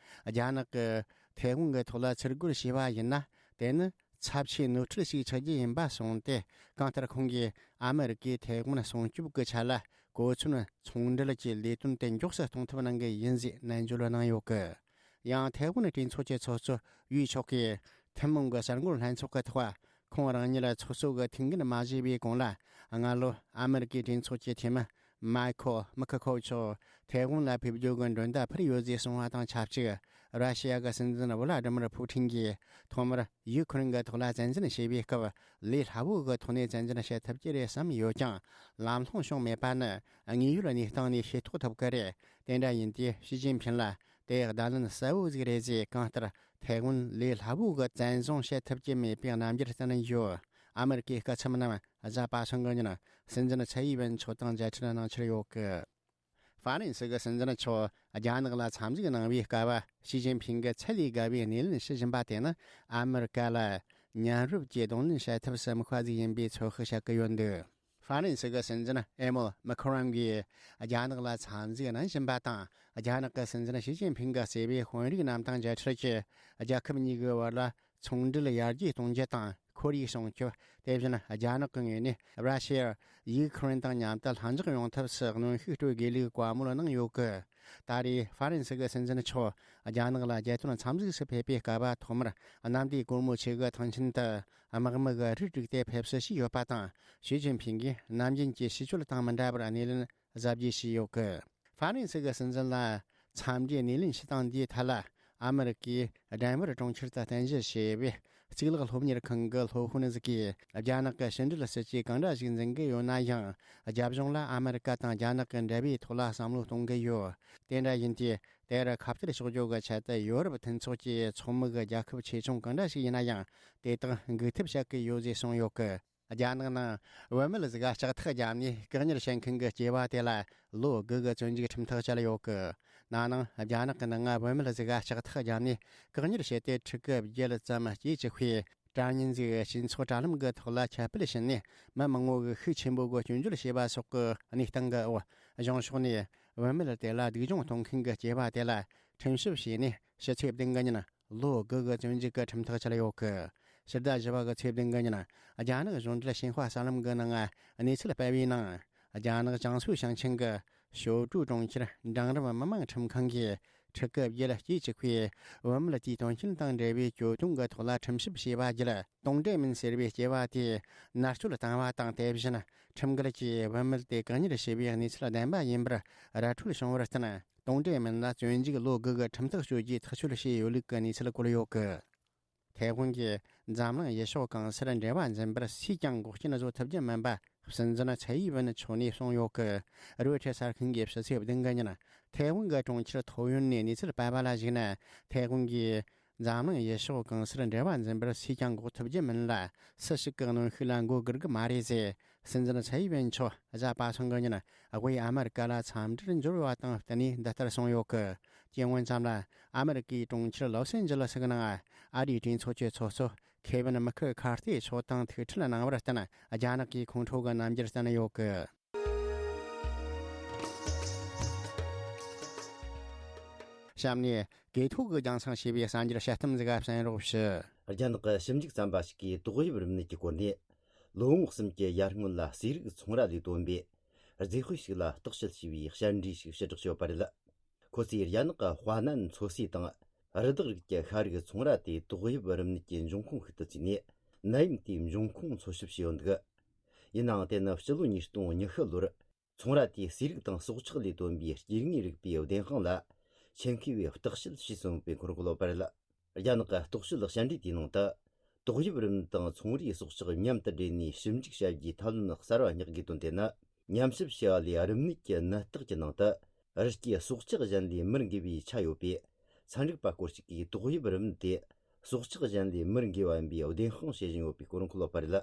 རྒྱ་ནག་གིས་ཐའེ་ཝན་གྱི་ཐོག་ལ་ཚུར་རྒོལ་བྱས་པ་ཡིན་ན། དེ་ནི་ཚབས་ཆེའི་ནོར་འཁྲུལ་ཞིག་ཆགས་རྒྱུ་ཡིན་པ་གསུངས་ཏེ། གང་ལྟར་ཁོང་གིས་ཨ་མི་རི་ཀས་ཐའེ་ཝན་སྲུང་སྐྱོབ་ཀྱི་ཆེད་ལ་གོ་མཚོན་ཚོང་འབྲེལ་གྱི་ལས་དོན་དེ་མགྱོགས་སུ་གཏོང་ཐབས་གནང་གི་ཡིན་ཞེས་ནན་བརྗོད་གནང་ཡོད་སྐད། ཡང་ཐའེ་ཝན་གྲོས་ཚོགས་ཀྱི་ཚོགས་གཙོ་ཝུའུ་མཆོག་གིས་ཐུན་མོང་གི་གསར་འགོད་ལྷན་ཚོགས་ཀྱི་ཐོག་ཁོང་རང་ཉིད་ཚོགས་གཙོ་གི་ཐུགས་འགན་མ་བཞེས་པའི་གོང་ལ། སྔ་ལོ་ཨ་མི་རི་ཀའི་གྲོས་ཚོགས་ཀྱི་འཐུས་མི་མཱི་ཁོ་མི་ཁི་ཁོ་མཆོག་ཐའེ་ཝན་ལ་ཕེབས་རྒྱུ་གི་མགྲོན་བརྡ་ཕུལ་ཡོད་ཅེས་གསུངས་པ་དང་ཆབས་ཅིག་ར་ཤི་ཡ་གི་སྲིད་འཛིན་ཝི་ལ་ཏི་མིར་ཕུ་ཐིན་གྱིས་ཐོག་མར་ཡུ་ཁུ་རེན་གྱི་ཐོག་ལ་བཙན་འཛུལ་བྱས་པའི་སྐབས། ལས་སླ་བོ་གི་ཐོག་ནས་བཙན་འཛུལ་བྱེད་ཐུབ་ཀྱི་རེད་བསམ་ཡོད་ཀྱང་། ལམ་ལྷོང་བྱུང་མེད་པ་ནི་དངོས་ཡོད་གནས་སྟངས་ནས་ཤེས་རྟོགས་ཐུབ་ཀྱི་རེད། དེ་འདྲ་ཡིན་དུས་ཞི་ཅིན་ཕིན་ལ། དེ་བརྡ་ལན་གསལ་བོ་ཟིག་རེད་ཟེར། གང་ལྟར་ཐའེ་ཝན་ལས་སླ་བོ་གི་བཙན་བཟུང་བྱེད་ཐུབ་ཀྱི་མེད་པའི་རྣམ་འགྱུར་བསྟན་ཡོད། ཨ་མེ་རི་ཀའི་སྐུ་ཚབ་རྣམས་གཟའ་པ་སངས་གི་ཉིན་སྲིད་འཛིན་ཚའེ་ཝན་མཆོག་དང་མཇལ་འཕྲད་གནང་འཆར་ཡོད་གི། ཧྥ་རན་སི་གི་སྲིད་འཛིན་མཆོག་རྒྱ་ནག་ལ་འཚམས་གཟིགས་གནང་བའི་སྐབས། ཞི་ཅིན་ཕིང་གིས་ཚད་ལས་བརྒལ་བའི་སྣེ་ལེན་བྱེད་བཞིན་པ་དེ་ནི་ཨ་མེ་རི་ཀ་ལ་མཉམ་རུབ་ཀྱིས་གདོང་ལེན་བྱེད་ཐབས་སུ་དམིགས་པ་ཟིག་ཡིན་པའི་ཚོད་དཔག་བྱེད་ཀྱི་ཡོད་འདུག་ཧྥ་རན་སི་གི་སྲིད་འཛིན་ཨེ་མོལ་མེ་ཁོ་རོན་གྱིས་རྒྱ་ནག་ལ་འཚམས་གཟིགས་གནང་བཞིན་པ་དང་། རྒྱ་ནག་གི་སྲིད་འཛིན་ཞི་ཅིན་ཕིང་གིས་གཙོས་པའི་དཔོན་རིགས་རྣམས་དང་མཇལ་འཕྲད་ཀྱིས། རྒྱལ་ཁབ་གཉིས་ཀྱི་བར་ལ་ཚོང་འབྲེལ་ཡར་རྒྱས་གཏོང་རྒྱུ་དང་ཁོར་ཡུག་སྲུང་སྐྱོབ། དེ་བཞིན་རྒྱ་ནག་གི་ངོས་ནས་ར་ཤི་ཡ། ཡུ་ཁུ་རེན་དང་མཉམ་དུ་ལྷིང་འཇགས་ཡོང་ཐབས་སུ་གནོན་ཤུགས་སྤྲོད་དགོས་ལུགས་བཀའ་མོལ་གནང་ཡོད་གི། ད་རེས་ཧྥ་རན་སི་གི་སྲིད་འཛིན་མཆོག་རྒྱ་ནག་ལ་རྒྱལ་དོན་འཚམས་གཟིགས་སུ་ཕེབས་པའི་སྐབས། ཐོག་མར་གནམ་བདེ་སྒོ་མོ་ཆེ་གི་ཐང་ཆེན་དུ་དམག་མི་གི་རུ་བསྒྲིགས་ཏེ་ཕེབས་བསུ་ཞུས་ཡོད་པ་དང་། ཞི་ཅིན་ཕིང་གིས་ནམ་རྒྱུན་གྱི་ཞི་གཅོད་དང་མི་འདྲ་བར་སྣེ་ལེན་གཟབ་རྒྱས་བྱས་ཡོད་གི། ཧྥ་རན་སི་གི་སྲིད་འཛིན་ལ་འཚམས་འདྲིའི་སྣེ་ལེན་བྱེད་སྟངས་འདིའི་ཐད་ལ། ཨ་མེ་རི་ཀའི་ཌེན་ཝར་གྲོང་ཁྱེར་དུ་རྟེན་གཞི་བྱས་པའི་གཙུག་ལག་སློབ་གཉེར་ཁང་གི་སློབ་དཔོན་ཟིག་གིས། རྒྱ་ནག་གི་ཕྱི་འབྲེལ་སྲིད་ཇུས་གང་འདྲ་ཞིག་འཛིན་གྱི་ཡོད་ན་ཡང་། རྒྱབ་ལྗོངས་ལ་ཨ་མེ་རི་ཀ་དང་རྒྱ་ནག་གི་འབྲེལ་བའི་ཐོག་ལ་བསམ་བློ་གཏོང་གི་ཡོད། དེ་འདྲ་ཡིན་དུས། དེར་ཁ་གཏད་གཅོག་རྒྱུ་གི་ཆེད་དུ་ཡོ་རོབ་མཐུན་ཚོགས་ཀྱི་ཚོགས་མི་གི་རྒྱལ་ཁབ་ཆེ་ཆུང་གང་འདྲ་ཞིག་ཡིན་ན་ཡང་། དེ་དག་འགུག་ཐབས་བྱེད་ཀྱི་ཡོད་ཅེས་གསུངས་ཡོད་གི། རྒྱ་ནག་ནང་བུད་མེད་ཟིག་ལྕགས་ཐག་བརྒྱབ་ནས་བཀག་ཉར་བྱེད་མཁན་གྱི་སྐྱེས་པ་དེ་ལ་ལོ་དགུ་གི་བཙོན་འཇུག་ཁྲིམས་ཐག་བཅད་ཡོད་གི། ན་ནིང་རྒྱ་ནག་གི་ནང་ང་བུད་མེད་ཟིག་ལྕགས་ཐག་བརྒྱབ་ནས་བཀག་ཉར་བྱས་ཏེ། ཕྲུ་གུ་བརྒྱད་ཙམ་སྐྱེས་ཀྱི་ཁུལ། དྲ་བརྙན་ཟིག་སྤྱི་ཚོགས་དྲ་ལམ་གྱི་ཐོག་ལ་ཁྱབ་སྤེལ་བྱས་ནས། མི་མང་བོ་གིས་ཤུགས་ཆེན་པོ་གིས་སྐྱོན་བརྗོད་བྱས་པ་སོགས་ཀྱི་གནས་སྟངས་ཀྱི་འོག་གཞུང་ཕྱོགས་ནས་བུད་མེད་དེ་ལ་སྡུག་སྦྱོང་གཏོང་མཁན་གྱི་སྐྱེས་པ་དེ་ལ་ཁྲིམས་ཞིབ་བྱས་ནས། ཕྱི་ཚེས་བདུན་གི་ཉིན་ལོ་དགུ་གི་བཙོན་འཇུག་གི་ཁྲིམས་ཐག་བཅད་ཡོད་གི། ཕྱི་ཟླ་བཞི་པ་གི་ཚེས་བདུན་གི་ཉིན། རྒྱ་ནག་གཞུང་འབྲེལ་ཞིན་ཧྭ་གསར་ལམ་གི་ནང་གནས་ཚུལ་སྤེལ་བའི་ནང་། རྒྱ་ནག་ཅང་སུའུ་ཞིང་ཆེན་གྱི་ཞོ་ཀྲུའུ་གྲོང་ཁྱེར་འབྲིང་རིམ་མི་དམངས་ཁྲིམས་ཁང་གིས། ཕྲུ་གུ་བརྒྱད་སྐྱེས་ཀྱི་ཁུལ། བུད་མེད་དེའི་དོན་རྐྱེན་དང་འབྲེལ་བའི་གྱོད་དོན་གྱི་ཐོག་ལ་ཁྲིམས་ཞིབ་བྱས་པ་བརྒྱུད། ཏུང་ཀྲེ་མིན་ཟེར་བའི་སྐྱེས་པ་དེ་མནར་གཅོད་བཏང་བ་དང་། དེ་བཞིན་ཁྲིམས་འགལ་གྱིས་བུད་མེད་དེ་བཀག་ཉར་བྱས་པའི་གནས་ཚུལ་བདེན་པ་ཡིན་པར་ར་འཕྲོད་བྱུང་བར་བརྟེན། ཏུང་ཀྲེ་མིན་ལ་བཙོན་འཇུག་ལོ་དགུ་གི་ཁྲིམས་ཐག་གཅོད་རྒྱུའི་ཐག་གཅོད་བྱས་ཡོད་ལུགས་ཀྱི་གནས་ཚུལ་བཀོད་ཡོད་གི། ཐའེ་ཝན་གྱི་འཛམ་གླིང་ཡུལ་ཕྱོགས་གང་སར་འབྲེལ་བ་འཛིན་པར་སུས་ཀྱང་འགོག་རྐྱེན་བཟོ་ཐུབ་ཀྱི་མིན་པ། སྲིད་འཛིན་ཚའེ་ཡི་ཝེན་མཆོག་ནས་གསུངས་ཡོད་གི། རོའི་ཊར་གསར་ཁང་གིས་ཕྱི་ཚེས་བདུན་གི་ཉིན་ཐའེ་ཝན་གྱི་གྲོང་ཁྱེར་ཐོ་ཡོན་ནས་གནས་ཚུལ་སྤེལ་བ་ལ་གཞིགས་ན། ཐའེ་ཝན་གྱིས་འཛམ་གླིང་ཡུལ་ཕྱོགས་གང་སར་འབྲེལ་བ་འཛིན་པར་སུས་ཀྱང་འགོག་ཐུབ་ཀྱི་མིན་ལ། སུ་ཞིག་གིས་གནོན་ཤུགས་ལ་མགོ་སྒུར་གི་མ་རེད་ཟེར། སྲིད་འཛིན་ཚའེ་ཡི་ཝེན་མཆོག་གཟའ་པ་སངས་གི་ཉིན་དབུས་ཨ་མེ་རི་ཀ་ལ་འཚམས་འདྲིར་འབྱོར་བ་དང་བསྟུན་ནས་འདི་ལྟར་གསུངས་ཡོད་གི། དེ་སྔོན་ཙམ་ལ་ཨ་མེ་རི་ཀའི་གྲོང་ཁྱེར་ལོ་སན་ཇི་ལི་སི་གི་ནང་ཨ་རིའི་གྲོས་ཚོགས་ཀྱི་ཚོགས་གཙོ་ཁེ་ཝིན་མི་ཁི་ཁར་ཏི་མཆོག་དང་ཐུག་འཕྲད་གནང་བར་བརྟེན། རྒྱ་ནག་གིས་ཁོང་ཁྲོ་གི་རྣམ་འགྱུར་བསྟན་ཡོད་གི། གཤམ་ནས་གོ་ཐོས་ཀྱིས་རྒྱང་སྲིང་བྱས་པའི་གསར་འགྱུར་དཔྱད་གཏམ་ཟིག་ག་གསན་རོགས་ཞུ། རྒྱ་ནག་གི་ཞིབ་འཇུག་ཚན་པ་ཞིག་གིས་ཏོག་དབྱིབས་རིམས་ནད་ཀྱི་སྐོར་ནས། ལོ་ངོ་གསུམ་གྱི་ཡར་སྔོན་ལ་ཟས་རིགས་ཚོང་ར་ལས་བཏོན་པའི་རྫས་དཔེ་ཞིག་ལ་བརྟག་དཔྱད་བྱས་པའི་བཤད་འགྲེལ་ཞིག་ཕྱིར་བསྒྲགས་བྱས་ཡོད་པ་རེད། ཁོ་ཚོས་རྒྱ་ནག་གི་ཧྭ་ནན་མཚོ་ཟས་དང་རི་དྭགས་རིགས་ཀྱི་ཤ་རིགས་ཚོང་ར་དེ་ཏོག་དབྱིབས་རིམས་ནད་ཀྱི་འབྱུང་ཁུངས་ཤིག་ཏུ་བརྩིས་ནས། ནད་ཡམས་དེའི་འབྱུང་ཁུངས་འཚོལ་ཞིབ་བྱས་ཡོད་འདུག་ཡིན་ནའང་། དེ་ནི་སྤྱི་ལོ་ཉིས་སྟོང་ཉི་ཤུ་ལོར་ཚོང་ར་དེའི་ཟས་རིགས་དང་སྲོག་ཆགས་ལས་བཏོན་པའི་སྐྱེ་དངོས་རིག་པའི་བདེན་དཔང་ལ་ཆེད་མཁས་པས་བརྟག་དཔྱད་བྱས་ཟིན་པའི་ཁོར་ཡུག་ལོ་པར་ལ། རྒྱ་ནག་གི་རྟོག་དཔྱོད་ཞལ་འདྲིས་དེའི་ནང་དུ། ཏོག་དབྱིབས་རིམས་དང་ཚོང་རའི་སྲོག་ཆགས་མཉམ་དུ་སྦྲེལ་ནས་ཞིབ་འཇུག་བྱ་རྒྱུའི་ཐབས་ལམ་གསར་བ་བསྙག་དགོས་དོན་དེ་ནི། ཉམས་ཞིབ་བྱས་པ་ལས་རིམས་ནད་ཀྱི་ནད་རྟགས་ཀྱི་ནང་དུ། རི་སྐྱེས་སྲོག་ཆགས་གཞན་ལས་མི་འགོས་པའི་ཆ་ཡོད་པས། ཚན་རིག་པ་སྐོར་ཞིག་གིས་ཏོག་དབྱིབས་རིམས་དེ་སྲོག་ཆགས་གཞན་ལས་མི་འགོས་པ་ཡིན་པའི་བདེན་དཔང་བྱེད་བཞིན་ཡོད་པའི་སྐོར་འཁོད་ཡོད་པ་རེད།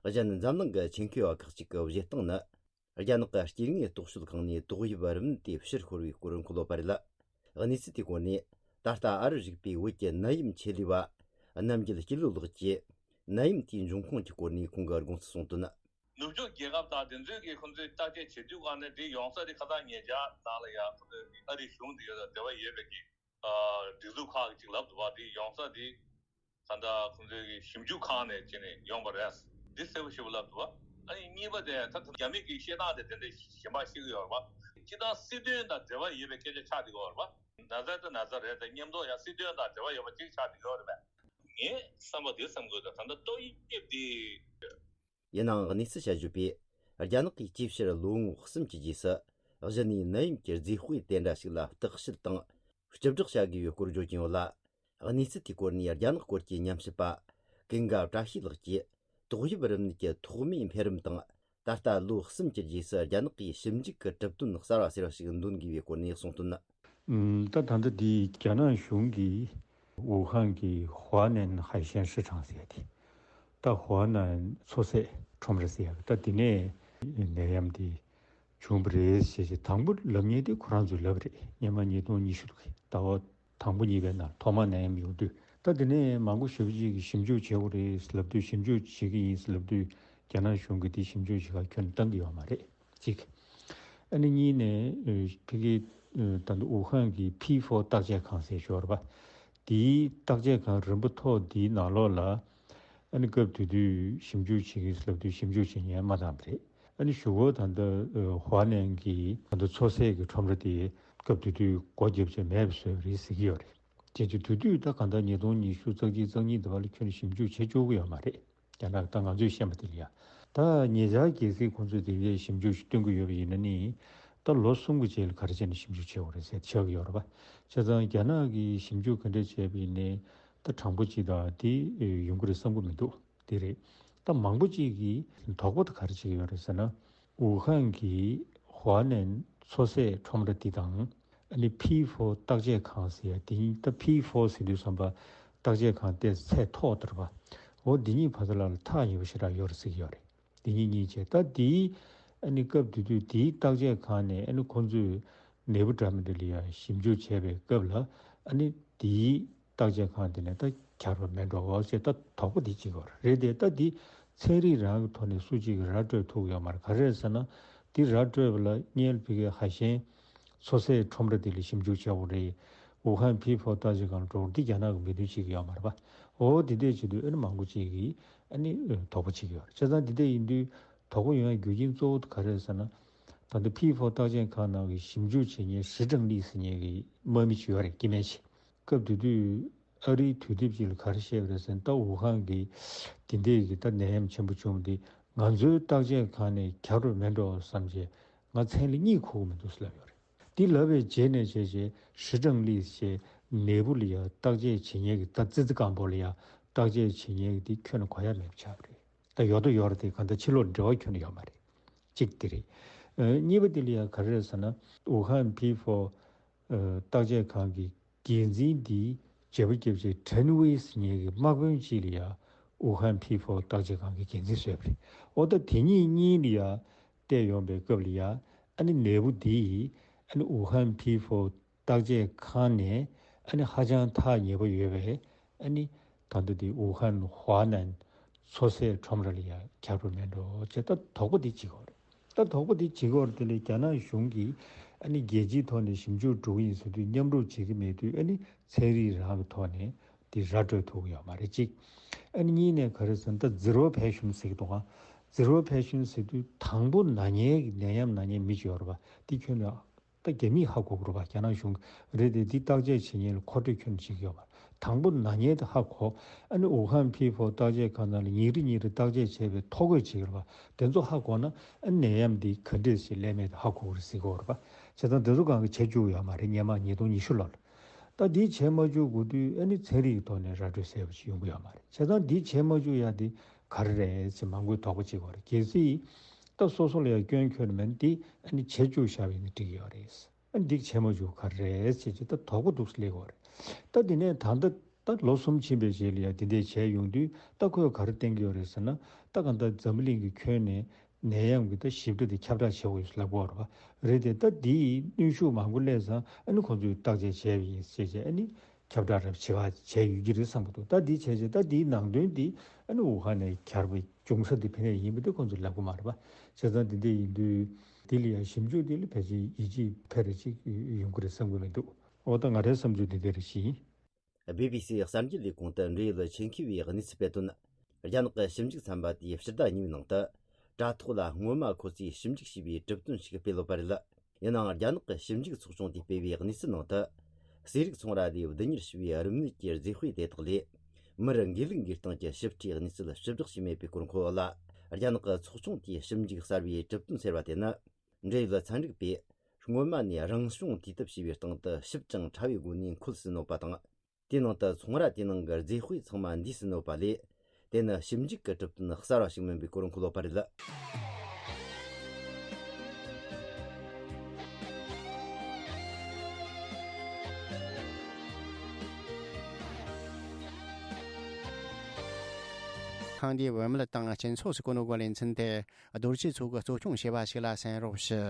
གཞན། འཛམ་གླིང་གི་ཆེད་མཁས་པ་ཁག་ཅིག་གི་བཞེད་སྟངས་ནི། རྒྱ་ནག་གི་སྐྱེ་དངོས་རྟོག་དཔྱོད་ཁང་ནས་ཏོག་དབྱིབས་རིམས་དེ་ཕྱིར་ཤོར་བའི་སྐོར་འཁོད་ཡོད་པ་རེད། གནས་ཚུལ་དེའི་སྐོར་ནས། ད་ལྟ་ཨ་རི་རིག་པའི་བོད་ཀྱི་ནད་ཡམས་ཆེད་ལས་པ་རྣམ་རྒྱལ་སྐྱིད་ལོ་ལགས་ཀྱིས། ནད་ཡམས་དེའི་འབྱུང་ཁུངས་ཀྱི་སྐོར་ནས་ཁོང་གི་དགོངས་ཚུལ་གསུངས་དོན། ནུབ་ཕྱོགས་རྒྱལ་ཁབ་དང་དེ་ཚོས་ཀྱིས་ཁོང་ཚོས་བརྟག་དཔྱད་བྱེད་དུས་ག་ནས་དེ་ཡོང་ས་དེ་ཁ་སང་ཉེ་ཆར་ནང་ལ་ཡང་ཁོང་ཚོས་ཨ་རིའི་གཞུང་དེ་ཡོད་ལ་འབྲེལ་བ་ཡོད་པའི་གི། སྒྲིག་འཛུགས་ཁག་ཅིག་ལབ་འདུག་བ། དེ་ཡོང་ས་དེ་ད་ལྟ་ཁོང་ཚོའི་ཞིབ་འཇུག་ཁང་ནས་བྱས་ནས་ཡོང་པ་རེད། འདི་གསལ་པོ་ཞེ་པོ་ལབ་འདུག་བ། ཨ་ནི་གཉིས་པ་དེ་ད་རྒྱ་མི་གི་བཤད་སྟངས་དེ་དེ་འདྲ་གཞན་པ་ཤེས་ཀྱི་ཡོད་རེད་བ། སྤྱིར་བཏང་སྲིད་དོན་དང་འབྲེལ་བ་ཡོད་པའི་སྐད་ཆ་ཆགས་བསྡད་ཀྱི་ཡོད་རེད་བ། ན་ཚ་དང་ན་ཚ་རེད་དེ། མཉམ་དུ་ཡང་སྲིད་དོན་དང་འབྲེལ་བ་ཡོད་པ་ཅིག་ཆགས་བསྡད་ཀྱི་ཡོད་རེད་བ། ངས་བསམ་པ་དེ་བསམ་དགོས། ད་ད་ལྟ་ཏོག་དབྱིབས་དེ། ཡིན་ནའང་། གནས་ཚུལ་དཔྱད་བརྗོད་པས། རྒྱ་ནག་གིས་ཅིའི་ཕྱིར་ལོ་ངོ་གསུམ་གྱི་རྗེས་སུ་གཞི་ནས་ནད་ཡམས་ཀྱི་རྫས་དཔེ་དེ་འདྲ་ཞིག་ལ་བརྟག་དཔྱད་དང་། སྤྱི་བསྒྲགས་བྱ་དགོས་པའི་སྐོར་བརྗོད་ཀྱིན་ཡོད་ལ། གནས་ཚུལ་དེའི་སྐོར་ནས་རྒྱ་ནག་སྐོར་གྱི་ཉམས་ཞིབ་པ་ཀུན་དགའ་བཀྲ་ཤིས་ལགས་ཀྱིས། ཏོག་དབྱིབས་རིམས་ནད་ཀྱི་ཐོག་མའི་འཕེལ་རིམ་དང་། ད་ལྟ་ལོ་གསུམ་གྱི་རྗེས་སུ་རྒྱ་ནག་གིས་ཞིབ་འཇུག་གི་གྲུབ་དོན་གསར་བ་ཟེར་བ་ཞིག་འདོན་དགོས་པའི་སྐོར་ནས་གསུངས་དོན། ཨུམ། ད་ད་ལྟ་འདི་རྒྱ་ནག་གཞུང་གིས་ཝུ་ཧན་གྱི་ཧྭ་ནན་ཧའེ་ཤན་市场ཟེར་ཡ་དེ། ད་ཧྭ་ནན་མཚོ་ཟས་ཁྲོམ་ར་ཟེར་ཡ་ད་འདི་ནས་ནད་ཡམས་དེ་བྱུང་བ་རེད་ཟེར་བྱས་དང་པོ་ལབ་མཁན་དེ་ཁོ་རང་ཚོས་ལབ་པ་རེད། སྔོན་མ་ཉིས་སྟོང་ཉི་ཤུ་ཟླ་བ་དང་པོ་གཉིས་པའི་ནང་ཐོག་མ་ནད་ཡམས་ཡོང་དུས། ད་དེ་ནས་མང་པོ་ཞེ་པོ་ཅིག་གིས་ཞིབ་འཇུག་བྱེད་དགོས་རེད་ལབ་དུས། ཞིབ་འཇུག་བྱེད་ཀྱི་ཡིན་ལབ་དུས་རྒྱ་ནག་གཞུང་གིས་དེ་ཞིབ་འཇུག་བྱེད་གར་ཁྱོན་ནས་བཏང་གི་ཡོད་མ་རེད། གཅིག་ཨ་ནི་གཉིས་ནས་ཨ་ཕ་གི་ཨ་ད་ལྟ་ཝུ་ཧན་གྱི་ཕི་ཧྥོ་བརྟག་དཔྱད་ཁང་ཟེར་ཞོར་བ་དེའི་བརྟག་དཔྱད་ཁང་རིམ་པ་མཐོ་འདིའི་ནང་ལོགས་ལ། ཨ་ནི་སྐབས་དེ་དུས་ཞིབ་འཇུག་བྱེད་ཀྱི་ཡིན་ལབ་དུས་ཞིབ་འཇུག་བྱེད་མཁན་མ་བཏང་བ་རེད། ཨ་ནི་གཞུག་གུ་ད་ལྟ་ཨ་ཧྭ་ནན་གྱི་ད་ལྟ་མཚོ་ཟས་ཀྱི་ཁྲོམ་ར་དེ་སྐབས་དེ་དུས་སྒོ་བརྒྱབ་བྱས་མེད་པ་བཟོས་པ་རེད་ཟེར་གྱི་ཡོད་རེད། བྱས་ཙང་དེ་དུས་ད་གང་ལྟར་ཉིས་སྟོང་ཉི་ཤུ་རྩ་གཅིག་རྩ་གཉིས་དེ་བར་ལ་ཁྱོན་ནས་ཞིབ་འཇུག་བྱེད་བཅུག་གི་ཡོད་མ་རེད། རྒྱ་ནག་ད་ང་ཚོས་ཤེས་པ་དེ་ལ་ཡ། ད་ཉེ་ཆར་གལ་སྲིད་ཁོང་ཚོས་དེ་འདྲའི་ཞིབ་འཇུག་ཞིག་སྟོན་གྱི་ཡོད་པ་ཡིན་ན་ནི། ད་ལོ་གསུམ་གྱི་རྗེས་ལ་ག་རེ་བྱས་ནས་ཞིབ་འཇུག་བྱེད་དགོས་རེད་ཟེར་ཆགས་ཀྱི་ཡོད་རེད་པ། བྱས་ཙང་རྒྱ་ནག་གིས་ཞིབ་འཇུག་ག་འདྲ་བྱས་པ་ཡིན་ནའི་ད་གྲངས་འབོར་ཅིག་དང་དེ་ཡོང་གི་རེད་བསམ་གྱི་མི་འདུག་དེ་རེད། ད་མང་པོ་ཅིག་གིས་དོགས་པ་དེ་ག་རེ་བྱེད་ཀྱི་ཡོད་རེད་ཟེར་ན། ཝུ་ཧན་གྱི་ཧྭ་ནན་མཚོ་ཟས་ཁྲོམ་ར་འདི་དང་། ཨ་ནི་ཕི་ཧྥོ་བརྟག་དཔྱད་ཁང་ཟེར་ཡ་དེ་ཡིན། ད་ཕི་ཧྥོ་ཟེར་དུས་ཙམ་པ་བརྟག་དཔྱད་ཁང་དེ་ཚད་མཐོ་དྲགས་པ། འོ་འདི་གཉིས་བར་དུ་ལ་ལ་ཐག་ཉེ་པོ་ཞེ་དྲག་ཡོད་རེད་ཟེར་གྱི་ཡོད་རེད། འདི་གཉིས་གཉིས་བྱས། ད་དེའི་ཨ་ནི་སྐབས་དེ་དུས་དེའི་བརྟག་དཔྱད་ཁང་ནས་ཨ་ནི་ཁོང་ཚོས་ནད་འབུ་འདྲ་མི་འདྲ་ལ་ཡ་ཞིབ་འཇུག་བྱས་པའི་སྐབས་ལ། ཨ་ནི་དེའི་བརྟག་དཔྱད་ཁང་དེ་ནས་ད་ཁྱབ་པ་མེད་འགྲོ་བ་ཞེས་ད་དོགས་པ་དེ་གཅིག་ཡོད་རེད་དེ། ད་འདི་ཚན་རིག་རང་གི་ཐོག་ནས་སུ་གཅིག་གིས་ར་སྤྲོད་ཐུབ་ཡོད་མ་རེད། ག་རེ་རེད་ཟེར་ན། འདི་ར་སྤྲོད་པ་ལ་སྔོན་ལ་ཕ་གིའི་ཧྭ་ཤན་མཚོ་ཟས་ཁྲོམ་ར་དེ་ལ་ཞིབ་འཇུག་བྱས་པ་རེད། ཝུ་ཧན་ཕི་ཧྥོ་བརྟག་དཔྱད་ཁང་ལ་འགྲོ་བ་འདི་རྒྱ་ནག་གི་མི་དོན་བྱེད་ཀྱི་ཡོད་མ་རེད་པ། འོ་དེ་འདྲས་བྱེད་དུས་ཨ་ནི་མང་པོ་ཅིག་གིས་ཨ་ནི་དོགས་པ་བྱེད་ཀྱི་ཡོད་རེད། བྱས་ཙང་འདི་འདྲས་ཡིན་དུས་དོགས་པ་ཡོང་ཡ་རྒྱུ་རྐྱེན་གཙོ་བོ་དེ་ག་རེ་རེད་ཟེར་ན། ད་ལྟ་ཕི་ཧྥོ་བརྟག་དཔྱད་ཁང་ནང་གི་ཞིབ་འཇུག་བྱེད་མཁན་ཧྲི་ཀྲང་ལི་ཟེར་མཁན་གྱི་དམག་མི་ཅིག་ཡོད་རེད། སྐྱེ་དམན་ཅིག་སྐབས་དེ་དུས་ཨ་རིའི་དུས་དེབ་ཅིག་ལ་ག་རེ་བཤད་པ་རེད་ཟེར་ན། ད་ཝུ་ཧན་གྱི་དེ་འདྲས་ཀྱི་ད་ནད་ཡམས་ཆེན་པོ་བྱུང་འདི་ང་ཚོའི་བརྟག་དཔྱད་ཁང་ནས་ཁྱབ་རོགས་མེད་འགྲོ་བསམ་བྱས་ང་མཚན་ལ་གཉིད་ཁུག་གི་མི་འདུག་ཟེར་ལབ་ཡོད་རེད། འདི་ལབ་པའི་རྗེས་ནས་བྱས་བྱས་ཧྲི་ཀྲང་ལི་ཞེས་ནད་འབུ་ལ་ཡ་བརྟག་དཔྱད་བྱེད་མཁན་གྱི་ད་ཙི་ཙི་སྐམ་པོ་ལ་ཡ་བརྟག་དཔྱད་བྱེད་མཁན་གྱི་འདི་ཁྱོན་ནས་གོ་ཡ་མེད་པ་ཆགས་པ་རེད། ད་ཡོད་དོ་ཡོད་རེད་དེ། གང་ལྟར་ཕྱི་ལོགས་འབྲེལ་བ་ཁྱོན་ནས་ཡོད་མ་རེད། གཅིག་དེ་རེད། ཨ་གཉིས་པ་དེ་ལ་ཡ་ག་རེ་རེད་ཟེར་ན། ཝུ་ཧན་ཕི་ཧྥོ་ཨ་བརྟག་དཔྱད་ཁང་གི་འགན་འཛིན་འདིའི་བརྗེ་པོ་བརྒྱབ་བྱས་ཁྲེན་ཝེ་ཟེར་མཁན་གྱི་དམག་དཔོན་ཅིག་ལ་ཡ་ཝུ་ཧན་ཕི་ཧྥོ་བརྟག་དཔྱད་ཁང་གི་འགན་འཛིན་བཟོས་པ་རེད། འོ་ད་དེ་གཉིས་གཉིས་ལ་ཡ་བལྟས་ཡོང་པའི་སྐབས་ལ་ཡ། ཨ་ནི་ནད་འབུ་འདི་ཡིས་ཨ་ནི་ཝུ་ཧན་ཕི་ཧྥོ་བརྟག་དཔྱད་ཁང་ནས་ཨ་ནི་ཧ་ཅང་ཐག་ཉེ་པོ་ཡོད་པའི་ཨ་ནི་ད་ལྟ་འདི་ཝུ་ཧན་ཧྭ་ནན་མཚོ་ཟས་ཁྲོམ་ར་ལ་ཡ་ཁྱབ་རོགས་མེད་འགྲོ་བྱས། ད་དོགས་པ་འདི་གཅིག་ཡོད་རེད། ད་དོགས་པ་འདི་གཅིག་ཡོད་རེད། དེ་ལས་རྒྱ་ནག་གཞུང་གིས་ཨ་ནི་རྒྱལ་སྤྱིའི་ཐོག་ནས་ཞིབ་འཇུག་འགྲོ་གི་ཡིན་ཟེར་དུས་མཉམ་རུབ་བྱེད་ཀྱི་མེད་དུས། ཨ་ནི་ཚན་རིག་རང་གི་ཐོག་ནས་འདི་ར་སྤྲོད་ཐུབ་ཀྱི་ཡོད་མ་རེད། གཅིག་ཨ་ནི་གཉིས་ནས་ག་རེ་ཟེར་ན། ད་ཛི་རོ་པེ་ཤན་ཟེར་གྱི་འདུག་ག་ཛི་རོ་པེ་ཤན་ཟེར་དུས་དང་པོ་ན་མཁན་གྱི་ནད་ཡམས་ན་མཁན་མི་གཅིག་ཡོད་རེད་པ། འདི་ཁྱོན་ནས་ད་རྒྱ་མིས་ཧ་གོ་གི་རེད་པ། རྒྱ་ནག་གཞུང་རེད་དེ། འདི་བརྟག་དཔྱད་བྱེད་མཁན་ལ་མཁོ་སྤྲོད་ཁྱོན་ནས་བྱེད་ཀྱི་ཡོད་མ་རེད། དང་པོ་ན་མཁན་དེ་ཧ་གོ། ཨ་ནི་ཝུ་ཧན་ཕི་ཧྥོ་བརྟག་དཔྱད་ཁང་ནང་ལ་ཉིན་རེ་ཉིན་རེ་བརྟག་དཔྱད་བྱས་པའི་ཐོ་འགོད་བྱེད་ཀྱི་རེད་པ། དེ་ཚོ་ཧ་གོ་ན་ཨ་ནད་ཡམས་འདི་ག་འདྲས་ཞིག་སླེབས་མེད་དེ་ཧ་གོ་གི་རེད་ཟེར་གྱི་ཡོད་རེད་པ། བྱས་ཙང་དེ་ཚོ་གང་ག་བྱེད་བཅུག་ཡོད་མ་རེད། སྔོན་མ་ཉིས་སྟོང་ཉི་ཤུ་ལོ་ལ། ད་འདི་བྱེད་མ་བཅུག་དགོས་དུས་ཨ་ནི་ཚན་རིག་གི་ཐོག་ནས་ར་སྤྲོད་གསལ་པོ་ཞིག་ཡོང་གི་ཡོད་མ་རེད། བྱས་ཙང་འདི་བྱེད་མ་བཅུག་ཡ་དེ་ག་རེ་རེད་ཟེར་མང་པོས་དོགས་པ་བྱེད་ཀྱི་ཡོད་རེད། གལ་སྲིད་ད་སོ་སོ་ལ་ཡ་སྐྱོན་ཁྱོན་མེད་ན་དེ་ཨ་ནི་བྱེད་བཅུག་བཞག་པ་ཡིན་ན་འགྲིག་གི་ཡོད་རེད། ཨ་ནི་འདི་བྱེད་མ་བཅུག་ག་རེ་རེད་ཟེར་བྱས་ད་དོགས་པ་འདུག་སེ་སླེབས་ཀྱི་ཡོད་རེད། ད་དེ་ནས་ད་ལྟ་ད་ལོ་གསུམ་ཕྱིན་པའི་རྗེས་ལ་ཡ་དེ་འདྲས་བྱས་ཡོང་དུས། ད་ཁོས་ག་རེ་བསྟན་གྱི་ཡོད་རེད་ཟེར་ན། ད་གང་ལྟར་འཛམ་བུ་གླིང་གི་ཁྱོན་ནས་ནད་ཡམས་ཀྱི་ད་ཞིབ་ཕྲ་དེ་ཁྱབ་བསྒྲགས་བྱེད་དགོས་ལབ་ཀྱི་ཡོད་རེད་པ། རེད་དེ། ད་འདིའི་གནོན་ཤུགས་མང་པོ་སླེབས་ཙང་ཨ་ནི་ཁོང་ཚོས་བརྟག་དཔྱད་བྱས་པ་ཡིན་ཟེར་བྱས་ཨ་ནི་ཁྱབ་བསྒྲགས་རབ་བྱེད་པ་བྱས་ཡོད་ཀྱི་རེད་བསམ་གྱི་འདུག་ད་འདི་བྱས་བྱས་ད་འདིའི་ནང་དོན་འདི་ཨ་ནི་ཝུ་ཧན་ནས་གྱར་བའི་འབྱུང་ས་འདི་ཕ་གི་ནས་ཡིན་པ་འདི་ཁོང་ཚོས་ལབ་ཀྱི་མ་རེད་པ། བྱས་ཙང་འདི་འདྲས་ཡིན་དུས་འདི་ལ་ཡང་ཞིབ་འཇུག་འདི་ལ་ཕལ་ཆེར་ཡིད་ཆེས་ཕལ་རེ་ཅིག་ཡོང་གི་རེད་བསམ་གྱི་མི་འདུག་འོ་ད་ང་རའི་བསམ་ཚུལ་འདི་འདྲས་རེད་ཤག་བི་བི་སི་གསར་འགྱུར་ལས་ཁུངས་དུ་འབྲེལ་ཡོད་ཆེད་མཁས་པས་གནས་ཚུལ་སྤེལ་དོན། རྒྱ་ནག་གི་ཞིབ་འཇུག་ཚན་པ་དེས་ཕྱི་ཟླ་གཉིས་པའི་ནང་དུ་དྲ་ཐོག་ལ་སྔོན་མ་ཁོ་ཚོས་ཞིབ་འཇུག་བྱས་པའི་གྲུབ་དོན་ཞིག་སྤེལ་ཡོད་པ་རེད། ཡིན་ནའང་རྒྱ་ནག་གི་ཞིབ་འཇུག་ཚོགས་ཆུང་དེས་སྤེལ་བའི་གནས་ཚུལ་ནང་དུ། ཟས་རིགས་ཚོང་ར་ལས་བསྡུ་གཉེར་བྱས་པའི་རིམས་ནད་ཀྱི་རྫས་དཔེ་དེ་དག་ལས། མིར་འགོས་ལུག་འགོས་སྟངས་ཀྱི་ཞིབ་ཕྲའི་གནས་ཚུལ་ཞིབ་བསྒྲགས་བྱས་མེད་པའི་སྐོར་འཁོད་ཡོད་ལ། རྒྱ་ནག་གི་ཚོགས་ཆུང་དེས་ཞིབ་འཇུག་གསར་བའི་གྲུབ་དོན་ཟེར་བ་དེ་ནི། འབྲེལ་ཡོད་ཚན་རིག་པས་སྔོན་མ་ནས་རང་བྱུང་དུས་དེབ་ཞེས་པའི་སྟེང་དུ་ཞིབ་ཅིང་ཕྲ་བའི་སྒོ་ནས་འཁོད་ཟིན་ཡོད་པ་དང་། དེའི་ནང་དུ་ཚོང་ར་དེའི་ནང་གི་རྫས་དཔེ་ཚང་མ་འདུས་ཟིན་ཡོད་པ་ལས། དེ་ནི་ཞིབ་འཇུག་གི་གྲུབ་དོན་གསར་བ་ཞིག་མིན་པའི་སྐོར་འཁོད་ཡོད་པ་རེད། ཐེངས་འདིའི་བུད་མེད་དང་སྤྱི་ཚོགས་སུ་གོ་ནོ་གི་ལེ་ཚན་དེ་རྡོ་རྗེ་མཚོ་གིས་གཙོ་སྐྱོང་བྱས་པ་ཞིག་ལ་གསན་རོགས་ཞུ།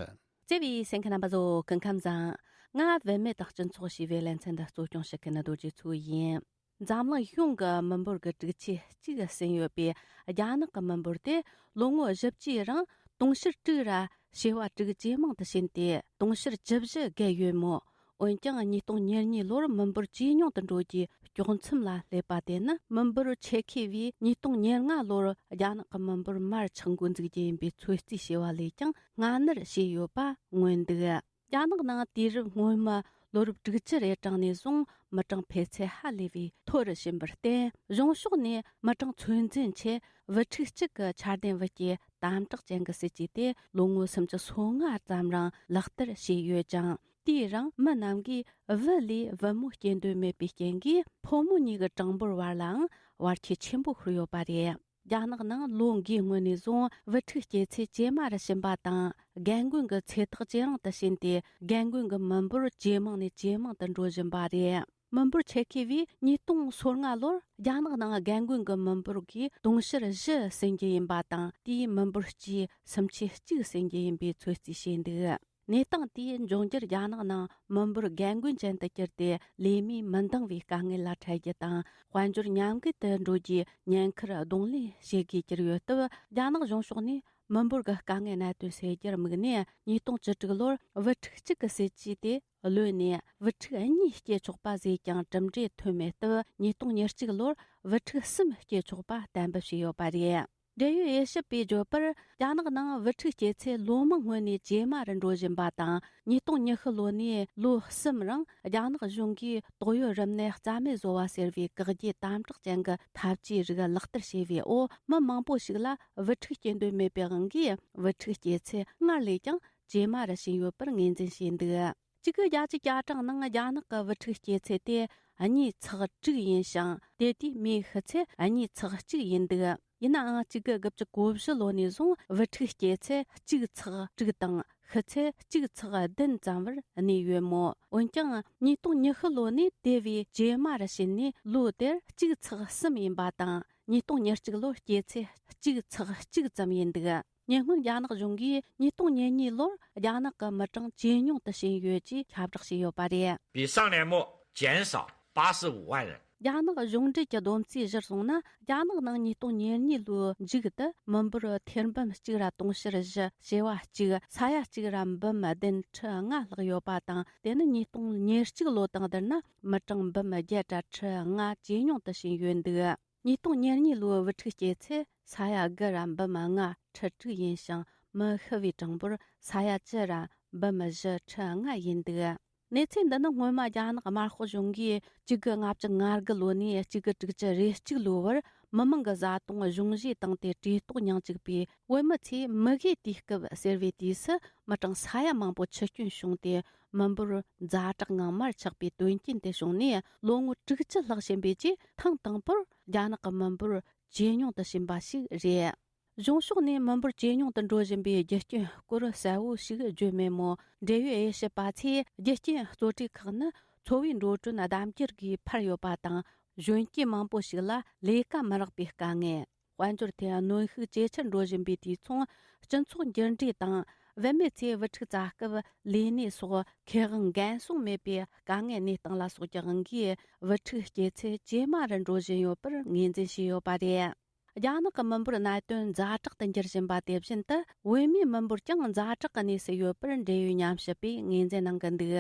བརྩེ་བའི་གསན་མཁན་རྣམ་པ་ཚོ་སྐུ་ཁམས་བཟང་། ང་བུད་མེད་དང་སྤྱི་ཚོགས་ཞེས་པའི་ལེ་ཚན་འདི་གཙོ་སྐྱོང་བྱེད་མཁན་རྡོ་རྗེ་མཚོ་ཡིན། འཛམ་གླིང་གཞུང་གི་མི་འབོར་གྱི་དྲུག་ཅུ་གཅིག་ཟིན་ཡོད་པའི་རྒྱ་ནག་གི་མི་འབོར་དེ་ལོ་ངོ་བཞི་བཅུའི་རིང་དུང་ཕྱུར་དྲུག་ར་བྱེ་བ་དྲུག་ཇེ་མང་དུ་ཕྱིན་ཏེ་དུང་ཕྱུར་བཅུ་བཞི་བརྒལ་ཡོད་མོད། འོན་ཀྱང་ཉིས་སྟོང་ཉེར་གཉིས་ལོར་མི་འབོར་ཇེ་ཉུང་དུ་འགྲོ་རྒྱུའི་དཀྱོག་མཚམས་ལ་སླེབས་པ་དེ་ནི་མི་འབོར་ཆེ་ཁེ་བས་ཉིས་སྟོང་ཉེར་ལྔ་ལོར་རྒྱ་ནག་གི་མི་འབོར་མར་ཆག་འགོ་འཛུགས་རྒྱུ་ཡིན་པའི་ཚོད་རྩིས་བྱས་པ་ལས་ཀྱང་སྔ་ནར་བྱས་ཡོད་པ་མངོན་འདུག་རྒྱ་ནག་ནང་དུས་རབས་སྔོན་མ་ལོ་རབས་དྲུག་ཅུ་རེ་གྲངས་ནས་བཟུང་མི་གྲངས་འཕེལ་ཚད་ཧ་ལས་པའི་མཐོ་རུ་ཕྱིན་པར་བརྟེན། གཞུང་ཕྱོགས་ནས་མི་གྲངས་ཚོད་འཛིན་ཆེད་བུ་ཕྲུག་གཅིག་གི་འཆར་ལྡན་བུ་སྐྱེས་དམ་དྲག་ཅན་གྱི་སྲིད་ཇུས་དེ་ལོ་ངོ་སུམ་ཅུ་སོ་ལྔ་ཙམ་རིང་ལག་བསྟར་བྱས་ཡོད་ཅིང་། དེའི་རིང་མི་རྣམས་ཀྱིས་བུ་ལས་བུ་མོ་སྐྱེ་འདོད་མེད་པའི་རྐྱེན་གྱིས་ཕོ་མོ་གཉིས་ཀྱི་གྲངས་འབོར་བར་ལའང་བར་ཁྱད་ཆེན་པོ་ཤོར་ཡོད་པ་རེད། རྒྱ་ནག་ནང་ལོ་འགའི་སྔོན་ནས་བཟུང་བུ་ཕྲུག་སྐྱེ་ཚད་ཇེ་དམའ་རུ་ཕྱིན་པ་དང་། རྒན་རྒོན་གྱི་ཚེ་ཐག་ཇེ་རིང་དུ་ཕྱིན་ཏེ། རྒན་རྒོན་གྱི་མི་འབོར་ཇེ་མང་ནས་ཇེ་མང་དུ་འགྲོ་བཞིན་པ་རེད། མི་འབོར་ཆེ་ཁེ་བས་ཉིས་སྟོང་སོ་ལྔ་ལོར་རྒྱ་ནག་ནང་རྒན་རྒོན་གྱི་མི་འབོར་གྱི་དུང་ཕྱུར་བཞི་ཟིན་རྒྱུ་ཡིན་པ་དང་། དེའི་མི་འབོར་སྤྱིའི་སུམ་ཆའི་གཅིག་ཟིན་རྒྱུ་ཡིན་པའི་ཚོད་རྩིས་བྱས་འདུག་གནས་སྟངས་དེས་འབྱུང་འགྱུར་རྒྱ་ནག་ནང་མི་འབོར་རྒན་རྒོན་ཅན་དུ་གྱུར་ཏེ། ལས་མིས་མི་འདང་བའི་དཀའ་ངལ་ལ་འཕྲད་རྒྱུ་དང་། དཔལ་འབྱོར་ཉམས་རྒུད་དུ་འགྲོ་རྒྱུའི་ཉེན་ཁར་གདོང་ལེན་བྱེད་དགོས་གྱུར་ཡོད་སྟབས། རྒྱ་ནག་གཞུང་ཕྱོགས་ནས་མི་འབོར་གྱི་དཀའ་ངལ་གནད་དོན་སེལ་རྒྱུར་དམིགས་ནས། ཉིས་སྟོང་བཅུ་དྲུག་ལོར་བུ་ཕྲུག་གཅིག་གི་སྲིད་ཇུས་དེ་གློད་ནས། བུ་ཕྲུག་གཉིས་སྐྱེ་ཆོག་པ་བཟོས་ཀྱང་གྲུབ་འབྲས་ཐོན་མེད་སྟབས། ཉིས་སྟོང་ཉེར་གཅིག་ལོར་བུ་ཕྲུག་གསུམ་སྐྱེ་ཆོག་པ་གཏན་འབེབས་བྱས་ཡོད་པ་རེད། འབྲེལ་ཡོད་དབྱེ་ཞིབ་པས་བརྗོད་པར། རྒྱ་ནག་ནང་བུ་ཕྲུག་སྐྱེ་ཚད་ལོ་མང་སྔོན་ནས་ཇེ་དམའ་རུ་འགྲོ་བཞིན་པ་དང་། ཉིས་སྟོང་ཉི་ཤུ་ལོ་ནས་ལོ་གསུམ་རིང་རྒྱ་ནག་གཞུང་གིས་དོགས་ཡོད་རིམས་ནད་རྩ་མེད་བཟོ་བ་ཟེར་བའི་བཀག་རྒྱའི་དམ་དྲག་ཅན་གྱི་ཐབས་ཇུས་རིགས་ལག་བསྟར་བྱས་པའི་འོག་མི་མང་པོ་ཞིག་ལ་བུ་ཕྲུག་སྐྱེ་འདོད་མེད་པའི་དབང་གིས། བུ་ཕྲུག་སྐྱེ་ཚད་སྔར་ལས་ཀྱང་ཇེ་དམའ་རུ་ཕྱིན་ཡོད་པར་ངོས་འཛིན་བྱས་འདུག་གཅིག་དགུ་བརྒྱད་ཅུ་གྱ་གྲངས་ནང་རྒྱ་ནག་གི་བུ་ཕྲུག་སྐྱེ་ཚད་དེ་གཉིས་ཚེག་དྲུག་ཡིན་ཞིང་། དེ་དུས་མིའི་ཤི་ཚད་གཉིས་ཚེག་གཅིག་ཡིན་འདུག་ཡིན་ནའང་། གཅིག་དགུ་དགུ་བཅུ་གོ་བཞི་ལོ་ནས་བཟུང་བུ་ཕྲུག་སྐྱེ་ཚད་གཅིག་ཚེག་དྲུག་དང་ཤི་ཚད་གཅིག་ཚེག་བདུན་ཙམ་བར་གནས་ཡོད་མོད། འོན་ཀྱང་། ཉིས་སྟོང་ཉི་ཤུ་ལོ་ནས་དེ་བས་ཇེ་དམའ་རུ་ཕྱིན་ནས། ལོ་དེར་གཅིག་ཚེག་གསུམ་ཡིན་པ་དང་། ཉིས་སྟོང་ཉེར་གཅིག་ལོར་སྐྱེ་ཚད་གཅིག་ཚེག་གཅིག་ཙམ་ཡིན་འདུག་ཉེ་སྔོན་རྒྱ་ནག་གཞུང་གིས་ཉིས་སྟོང་ཉེར་གཉིས་ལོར་རྒྱ་ནག་གི་མི་གྲངས་ཇེ་ཉུང་དུ་ཕྱིན་ཡོད་ཅེས་ཁྱབ་བསྒྲགས་བྱས་ཡོད་པ་རེད། 比上年末减少八十五万人。 རྒྱ་ནག་གཞུང་འབྲེལ་གྱི་བསྡོམས་རྩིས་གཞིར་བཟུང་ན། རྒྱ་ནག་ནང་ཉིས་སྟོང་ཉེར་གཉིས་ལོའི་མཇུག་ཏུ་མི་འབོར་ཐེར་འབུམ་གཅིག་ར་དུང་ཕྱུར་བཞི་བྱེ་བ་གཅིག་ས་ཡ་གཅིག་ར་འབུམ་བདུན་ཁྲི་ལྔ་ལྷག་ཡོད་པ་དང་། དེ་ནི་ཉིས་སྟོང་ཉེར་གཅིག་ལོ་དང་བསྡུར་ན་མི་གྲངས་འབུམ་བརྒྱད་ར་ཁྲི་ལྔ་ཇེ་ཉུང་དུ་ཕྱིན་ཡོད་འདུག་ཉིས་སྟོང་ཉེར་གཉིས་ལོའི་བུ་ཕྲུག་སྐྱེ་ཚད་ས་ཡ་དགུ་ར་འབུམ་ལྔ་ཁྲི་དྲུག་ཡིན་ཞིང་། མི་ཤི་བའི་གྲངས་འབོར་ས་ཡ་བཅུ་ར་འབུམ་བཞི་ཁྲི་ལྔ་ཡིན་འདུག་གནས་ཚུལ་འདི་ནི་སྔོན་མ་རྒྱ་ནག་དམར་ཤོག་གཞུང་གིས་གཅིག་དགུ་ལྔ་བཅུ་ང་དགུ་ལོ་ནས་གཅིག་དགུ་དྲུག་ཅུ་རེ་གཅིག་ལོའི་བར་མི་མང་གི་བཟའ་བཏུང་གཞུང་བཞེས་བཏང་སྟེ་བཀྲེས་ལྟོགས་མྱངས་བཅུག་པའི་བོད་མི་ཚོས་མུ་གེའི་དུས་སྐབས་ཟེར་བའི་དུས་སུ་མི་གྲངས་ས་ཡ་མང་པོ་འཆི་སྐྱོན་བྱུང་སྟེ། མི་འབོར་ཛ་དྲག་ངང་མར་ཆག་པའི་དོན་རྐྱེན་དེ་བྱུང་ནས། ལོ་ངོ་དྲུག་ཅུ་ལྷག་ཕྱིན་པའི་རྗེས་ཐེངས་དང་པོར་རྒྱ་ནག་གི་མི་འབོར་ཇེ་ཉུང་དུ་ཕྱིན་པ་ཞིག་རེད། གཞུང་ཕྱོགས་ནས་མི་འབོར་ཇེ་ཉུང་དུ་འགྲོ་བཞིན་པའི་རྒྱུ་རྐྱེན་སྐོར་གསལ་བོ་ཞིག་བརྗོད་མེད་མོད། འབྲེལ་ཡོད་དབྱེ་ཞིབ་པ་ཚོས་རྒྱུ་རྐྱེན་གཙོ་གྲས་ཁག་ནི་འཚོ་བའི་འགྲོ་གྲོན་ལྡབ་འགྱུར་གྱིས་འཕར་ཡོད་པ་དང་། གཞོན་སྐྱེས་མང་པོ་ཞིག་ལ་ལས་ཀ་མི་རག་པའི་དཀའ་ངལ། དཔལ་འབྱོར་ཐད་གནོན་ཤུགས་ཇེ་ཆེར་འགྲོ་བཞིན་པའི་དུས་མཚུངས། སྤྱི་ཚོགས་འགྱུར་འགྲོས་དང་། བུད་མེད་ཚོས་བུ་ཕྲུག་བཙའ་སྐབས་ལས་གནས་སོགས་ཁེ་དབང་འགན་སྲུང་མེད་པའི་དཀའ་ངལ་གནས་སྟངས་ལ་སོགས་ཀྱི་དབང་གིས། བུ་ཕྲུག་སྐྱེ་ཚད་ཇེ་དམའ་རུ་འགྲོ་བཞིན་ཡོད་པར་ངོས་འཛིན་བྱས་ཡོད་པ་རེད། རྒྱ་ནག་གི་མི་འབོར་གནད་དོན་ཛ་དྲག་ཏུ་འགྱུར་བཞིན་པ་དེ་བཞིན་དུ། བོད་མིའི་མི་འབོར་ཀྱང་ཛ་དྲག་གི་གནས་སུ་ཡོད་པར་འབྲེལ་ཡོད་ཉམས་ཞིབ་པས་ངོས་འཛིན་གནང་གི་འདུག་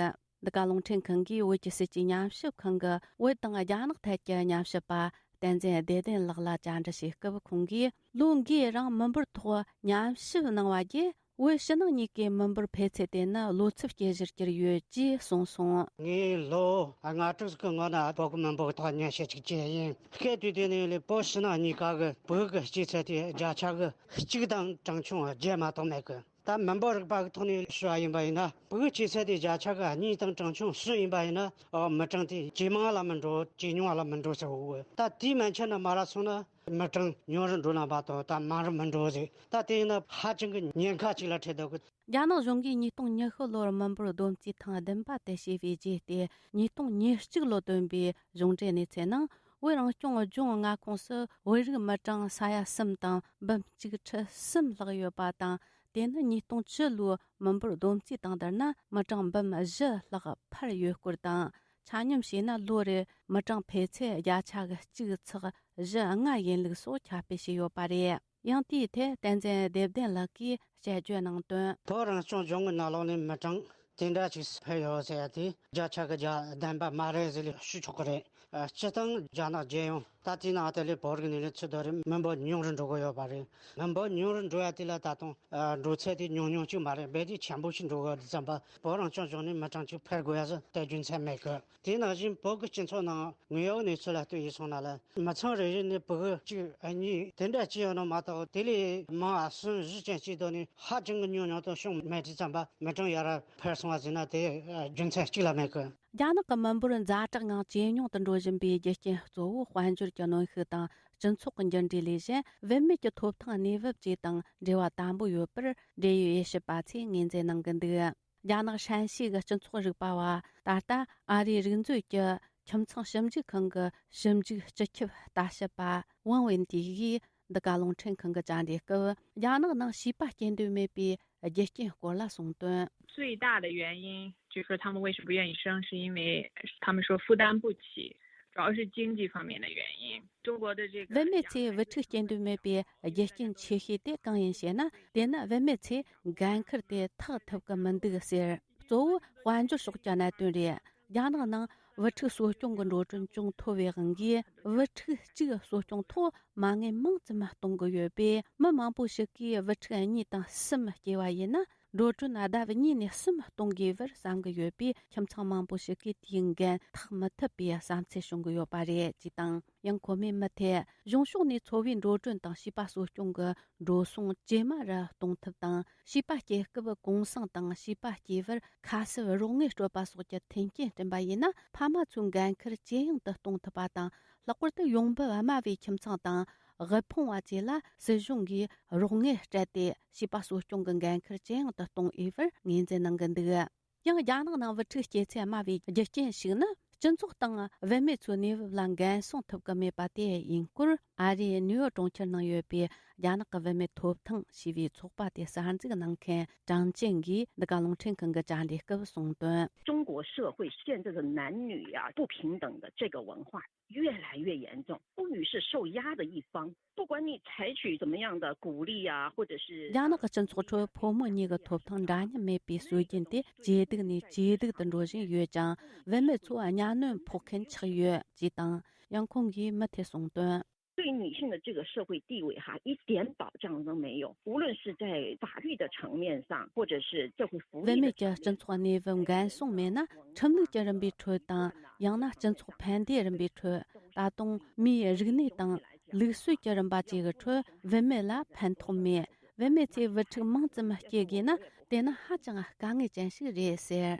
འདི་ག་རླུང་འཕྲིན་ཁང་གིས་བོད་ཀྱི་སྲིད་ཇུས་ཉམས་ཞིབ་ཁང་གི་བོད་དང་རྒྱ་ནག་ཐད་ཀྱི་ཉམས་ཞིབ་པ་བསྟན་འཛིན་བདེ་ལྡན་ལགས་ལ་བཅར་འདྲི་བྱེད་སྐབས། ཁོང་གིས་ལོ་འགའི་རིང་མི་འབོར་ཐོག་ཉམས་ཞིབ་གནང་བ་བརྒྱུད། བོད་ཕྱི་ནང་གཉིས་ཀའི་མི་འབོར་འཕེལ་ཚད་དེ་ནི་ལོ་ཚབས་སྐྱེ་གཞིར་གྱུར་ཡོད་ཅེས་གསུངས་སོང་། ངས་ལོ་ལྔ་དྲུག་གི་སྔོན་ན་བོད་ཀྱི་མི་འབོར་ཐོག་ཉམས་ཞིབ་ཅིག་བྱས་ཡིན། སྐད་དུས་དེ་ནས་ལས་བོད་ཕྱི་ནང་གཉིས་ཀ་གི་བོད་ཀྱི་སྐྱེ་ཚད་དེ་བརྒྱ་ཆ་གི་གཅིག་དང་གྲངས་ཆུང་བརྒྱད་མ་གཏོགས་མེད་གི། ད་མི་འབོར་རིག་པ་གི་ཐོག་ནས་ཞུ་བ་ཡིན་པ་ཡིན་ན། བོད་སྐྱེ་ཚད་དེ་བརྒྱ་ཆ་གི་གཉིས་དང་གྲངས་ཆུང་གསུམ་ཡིན་པ་ཡིན་ན། ཨོ། མི་གྲངས་དེ་ཇེ་མང་ལ་མི་འགྲོ། ཇེ་ཉུང་ལ་མི་འགྲོ་ཟེར་བ། ད་དེའི་མན་ཆད་ན་མ་ར་སོང་ན་མི་གྲངས་ཉུང་རུ་འགྲོ་ན་མ་གཏོགས་ད་མང་རུ་མི་འགྲོ་ཟེར། ད་དེ་ཡིན་ན་ཧ་ཅང་གི་ཉེན་ཁ་ཅིག་ལ་འཕྲད་འདུག་གི། རྒྱ་ནག་གཞུང་གིས་ཉིས་སྟོང་ཉི་ཤུ་ལོར་མི་འབོར་བསྡོམས་རྩིས་ཐེངས་བདུན་པ་དེ་བྱས་པའི་རྗེས་ཏེ། ཉིས་སྟོང་ཉེར་གཅིག་ལོ་བཏོན་པའི་གཞུང་འབྲེལ་གནས་ཚད་ནང་ ། བོད་རང་སྐྱོང་ལྗོངས་མངའ་ཁོངས་སུ་བོད་རིགས་མི་གྲངས་ས་ཡ་གསུམ་དང་འབུམ་གཅིག་ཁྲི་གསུམ་ལྷག་ཡོད་པ་དང་། དེ་ནི་ཉིས་སྟོང་བཅུ་ལོའི་མི་འབོར་བསྡོམས་རྩིས་དང་བསྡུར་ན་མི་གྲངས་འབུམ་བཞི་ལྷག་འཕར་ཡོད་སྐོར་དང་། ཆ་སྙོམས་བྱས་ན་ལོ་རེར་མི་གྲངས་འཕེལ་ཚད་བརྒྱ་ཆ་གི་གཅིག་ཚེག་བཞི་ལྔ་ཡིན་ལུགས་སོགས་ཁྱབ་སྤེལ་བྱས་ཡོད་པ་རེད། ཡང་དེའི་ཐད་བསྟན་འཛིན་བདེ་ལྡན་ལགས་ཀྱིས་དཔྱད་བརྗོད་གནང་དོན། བོད་རང་སྐྱོང་ལྗོངས་ཀྱི་ནང་ལོགས་ནས་མི་གྲངས་དེ་འདྲ་ཅིག་འཕེལ་ཡོད་ཟེར་ཡ་དེ་བརྒྱ་ཆ་གི་བརྒྱ་བདེན་པ་མ་རེད་ཟེར་ལས་ཞུ་ཆོག་གི་རེད། སྤྱིར་བཏང་རྒྱ་ནག་རྒྱལ་ཡོངས་ད་ལྟའི་ནང་དེ་ལས་བོད་རིགས་ནས་ལས་ཚུར་དོ་རེད། མི་འབོར་ཉུང་རུ་འགྲོ་གི་ཡོད་པ་རེད། མི་འབོར་ཉུང་རུ་འགྲོ་ཡ་དེ་ལ་ད་དུང་འགྲོ་ཚད་དེ་ཉུང་ཉུང་ཅིག་མ་རེད། རྦད་དེ་ཆེན་པོ་ཞིག་འགྲོ་གི་ཡོད་དུས་ཙམ་པ་བོད་རང་སྐྱོང་ལྗོངས་ནས་མི་གྲངས་ཅིག་འཕེལ་དགོས་ཡ་ཟེར་དེ་རྒྱུ་མཚན་མེད་གི། དེ་ནང་བཞིན་བོད་ཀྱི་སྤྱི་ཚོགས་ནང་དངོས་ཡོད་གནས་ཚུལ་ལ་ལྟོས་ཡིན་སོང་ན་ལ་མི་ཚང་རེ་རེ་ནས་ཕྲུ་གུ་གཅིག་གཉིས་དེ་འདྲ་སྐྱེས་ཡོད་ན་མ་གཏོགས་དེ་ལས་མང་བ་གསུམ་བཞི་ཅན་སྐྱེས་དོ་ནི་ཧ་ཅང་གི་ཉུང་ཉུང་དུ་བྱུང་མེད་དུས་ཙམ་པ་མི་གྲངས་ཡར་འཕར་སོང་བ་ཟེར་ན་དེ་རྒྱུ་མཚན་གཅིག་ལ་མེད་གི། རྒྱ་ནག་གི་མི་འབོར་ཛ་དྲག་ངང་ཇེ་ཉུང་དུ་འགྲོ་བཞིན་པའི་རྒྱུ་རྐྱེན་གཙོ་བོ་དཔལ་འབྱོར་གྱི་གནོན་ཤུགས་དང་སྤྱི་ཚོགས་ཀྱི་འགྱུར་འགྲོས་ལས་གཞན། བུད་མེད་ཀྱི་ཐོབ་ཐང་གནས་བབ་བཅས་དང་འབྲེལ་བ་དམ་པོ་ཡོད་པར་འབྲེལ་ཡོད་དབྱེ་ཞིབ་པ་ཚོས་ངོས་འཛིན་གནང་གི་འདུག། རྒྱ་ནག་ཧྲན་ཞི་གི་སྤྱི་ཚོགས་རིག་པ་བ། ད་ལྟ་ཨ་རིའི་རིག་མཛོད་ཀྱི་ཁྱིམ་ཚང་ཞིབ་འཇུག་ཁང་གི་ཞིབ་འཇུག་སྤྱི་ཁྱབ་ལྟ་ཞིབ་པ་ཝང་ཝེན་ཏི་ཡིས་འདི་ག་རླུང་འཕྲིན་ཁང་གི་བཅར་འདྲི་སྐབས། རྒྱ་ནག་ནང་བྱིས་པ་སྐྱེ་འདོད་མེད་པའི་རྒྱུ་རྐྱེན་སྐོར་ལ་གསུངས་དོན། 最大的原因就是说他们为什么不愿意生，是因为他们说负担不起，主要是经济方面的原因。中国的这个 བུད་མེད་ཚོས་བུ་ཕྲུག་སྐྱེ་འདོད་མེད་པའི་རྒྱུ་རྐྱེན་ཆེ་ཤོས་དེ་གང་ཡིན་ཞེ་ན། དེ་ནི་བུད་མེད་ཚོས་འགན་འཁུར་དེ་ཐག་ཐུབ་ཀྱི་མི་འདུག་ཟེར། གཙོ་བོ་དཔལ་འབྱོར་ཕྱོགས་ཀྱི་གནད་དོན་རེད། རྒྱ་ནག་ནང་བུ་ཕྲུག་གསོ་སྐྱོང་གི་འགྲོ་གྲོན་ཅུང་མཐོ་བའི་དབང་གིས། བུ་ཕྲུག་གཅིག་གསོ་སྐྱོང་ཐོག་མ་དངུལ་མང་ཙམ་གཏོང་གི་ཡོད་པས། མི་མང་པོ་ཞིག་གིས་བུ་ཕྲུག་གཉིས་དང་གསུམ་སྐྱེས་པ་ཡིན་ན། འགྲོ་གྲོན་ལྡབ་གཉིས་ནས་གསུམ་གཏོང་དགོས་པར་བསམ་གྱི་ཡོད་པས། ཁྱིམ་ཚང་མང་པོ་ཞིག་གིས་དེའི་འགན་འཐག་མི་ཐུབ་པའི་བསམ་ཚུལ་བྱུང་གི་ཡོད་པ་རེད་ཅེས་དང་། ཡང་ཁོ་མོས་མུ་མཐུད་གཞུང་ཕྱོགས་ནས་འཚོ་བའི་འགྲོ་གྲོན་དང་བྱིས་པ་གསོ་སྐྱོང་གི་འགྲོ་སོང་ཇེ་དམའ་རུ་གཏོང་ཐབས་དང་། བྱིས་པ་སྐྱེ་སྐབས་གུང་སེང་དང་བྱིས་པ་སྐྱེས་པར་ཁ་གསབ་རོགས་དངུལ་སྤྲོད་པ་སོགས་ཀྱི་མཐུན་རྐྱེན་བསྐྲུན་པ་ཡིན་ན། ཕ་མ་ཚོའི་འགན་འཁུར་ཇེ་ཡང་དུ་གཏོང་ཐུབ་པ་དང་། ལྷག་པར་དུ་ཡོང་འབབ་དམའ་བའི་ཁྱིམ་ཚང་དང་། དབུལ་ཕོངས་པ་བཅས་ལ་སྲིད་གཞུང་གིས་རོགས་དངུལ་སྤྲད་དེ། བྱིས་པ་གསོ་སྐྱོང་གི་འགན་འཁུར་ཇེ་ཡང་དུ་གཏོང་འོས་པར་ངོས་འཛིན་གནང་གི་འདུག། ཡང་རྒྱ་ནག་ནང་བུ་ཕྲུག་སྐྱེ་ཚད་དམའ་བའི་རྒྱུ་རྐྱེན་ཞིག་ནི། སྤྱི་ཚོགས་དང་བུད་མེད་ཚོའི་གནས་བབ་ལ་འགན་སྲུང་ཐུབ་ཀྱི་མེད་པ་དེ་ཡིན་སྐོར། ཨ་རིའི་ནིའུ་ཡོག་གྲོང་ཁྱེར་ནང་ཡོད་པའི་རྒྱ་ནག་གི་བུད་མེད་ཐོབ་ཐང་ཞེས་པའི་ཚོགས་པ་དེ་གསར་འཛུགས་གནང་མཁན་ཀྲང་ཅན་གྱིས་འདི་ག་རླུང་འཕྲིན་ཁང་གི་བཅར་འདྲི་སྐབས་གསུངས་དོན། 中国社会现在的男女呀、不平等的这个文化越来越严重，妇女是受压的一方。不管你采取怎么样的鼓励呀、或者是 རྒྱ་ནག་གི་སྤྱི་ཚོགས་ཁྲོད་ཕོ་མོ་གཉིས་ཀྱི་ཐོབ་ཐང་འདྲ་མཉམ་མེད་པའི་སྲོལ་རྒྱུན་དེ་ཇེ་སྡུག་ནས་ཇེ་སྡུག་ཏུ་འགྲོ་བཞིན་ཡོད་ཅིང་། བུད་མེད་ཚོ་གཉའ་གནོན་ཕོག་མཁན་ཆགས་ཡོད་ཅེས་དང་། ཡང་ཁོང་གིས་མུ་མཐུད་གསུངས་དོན། 对女性的这个社会地位哈，一点保障都没有。无论是在法律的层面上，或者是社会福利 བུད་的 མེད་ཀྱི་སྤྱི་ཚོགས་གནས་བབ་འགན་སྲུང་མེད་ན། ཁྲིམས་ལུགས་ཀྱི་རིམ་པའི་ཁྲོད་དང་། ཡང་ན་སྤྱི་ཚོགས་ཕན་བདེའི་རིམ་པའི་ཁྲོད། ད་དུང་མིའི་རིག་གནས་དང་ལུགས་སྲོལ་གྱི་རིམ་པ་བཅས་ཀྱི་ཁྲོད་བུད་མེད་ལ་ཕན་ཐོགས་མེད། བུད་མེད་ཚོས་བུ་ཕྲུག་མང་ཙམ་སྐྱེ་དགོས་ན། དེ་ནི་ཧ་ཅང་དཀའ་ངལ་ཅན་ཞིག་རེད་ཟེར།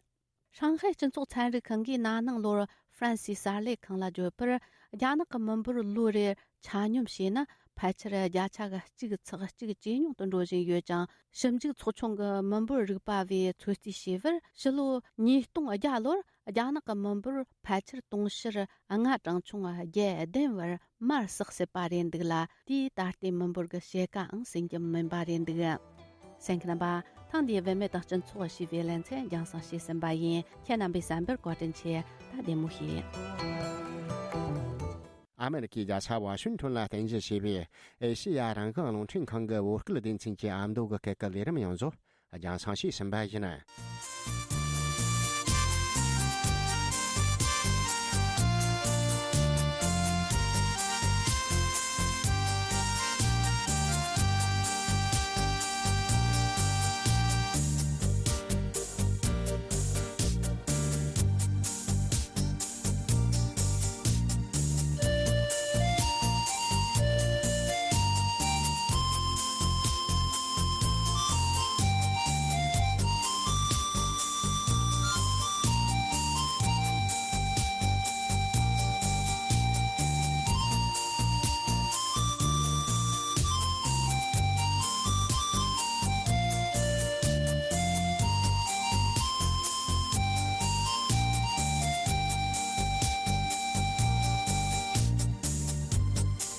ཧྲང་ཧའེ་སྤྱི་ཚོགས་ཚན་རིག་ཁང་གིས་ན་ནིང་ལོར་ཧྥ་རན་སིའི་གསར་ལས་ཁང་ལ་བརྗོད་པར། རྒྱ་ནག་གི་མི་འབོར་ལོ་རེར་ཆ་སྙོམས་བྱས་ན་ཕལ་ཆེར་བརྒྱ་ཆ་གཅིག་ཚེག་གཅིག་ཇེ་ཉུང་དུ་འགྲོ་བཞིན་ཡོད་ཅིང་། ཞིབ་འཇུག་ཚོགས་ཆུང་གི་མི་འབོར་རིག་པ་བས་ཚོད་རྩིས་བྱས་པར། ཕྱི་ལོ་ཉིས་སྟོང་བརྒྱ་ལོར་རྒྱ་ནག་གི་མི་འབོར་ཕལ་ཆེར་དུང་ཕྱུར་ལྔ་གྲངས་ཆུང་བརྒྱད་བདུན་བར་མར་ཟགས་སྲིད་པ་རེད་འདུག་ལ། དེས་ད་ལྟའི་མི་འབོར་གྱི་ཕྱེད་ཀའང་ཟིན་རྒྱུ་མིན་པ་རེད་འདུག། གསན་མཁན་རྣམ་པ། ཐེངས་འདིའི་བུད་མེད་དང་སྤྱི་ཚོགས་ཞེས་པའི་ལེ་ཚན་རྒྱང་སྲིང་བྱས་ཟིན་པ་ཡིན། ཁྱེད་རྣམ་པས་གསན་པར་བཀའ་དྲིན་ཆེ། ད་བདེ་མོ་བྱོས། ཨ་མེ་རི་ཁའི་རྒྱལ་ས་ཝ་ཤིང་ཐོན་ལ་རྟེན་གཞི་བྱས་པའི་ཨེ་ཤེ་ཡ་རང་དབང་རླུང་འཕྲིན་ཁང་གི་བོད་སྐད་སྡེ་ཚན་གྱི་ཨ་མདོ་གི་སྐད་ཀྱི་ལས་རིམ་ཡང་བཟོ་རྒྱང་སྲིང་བྱས་ཟིན་པ་ཡིན།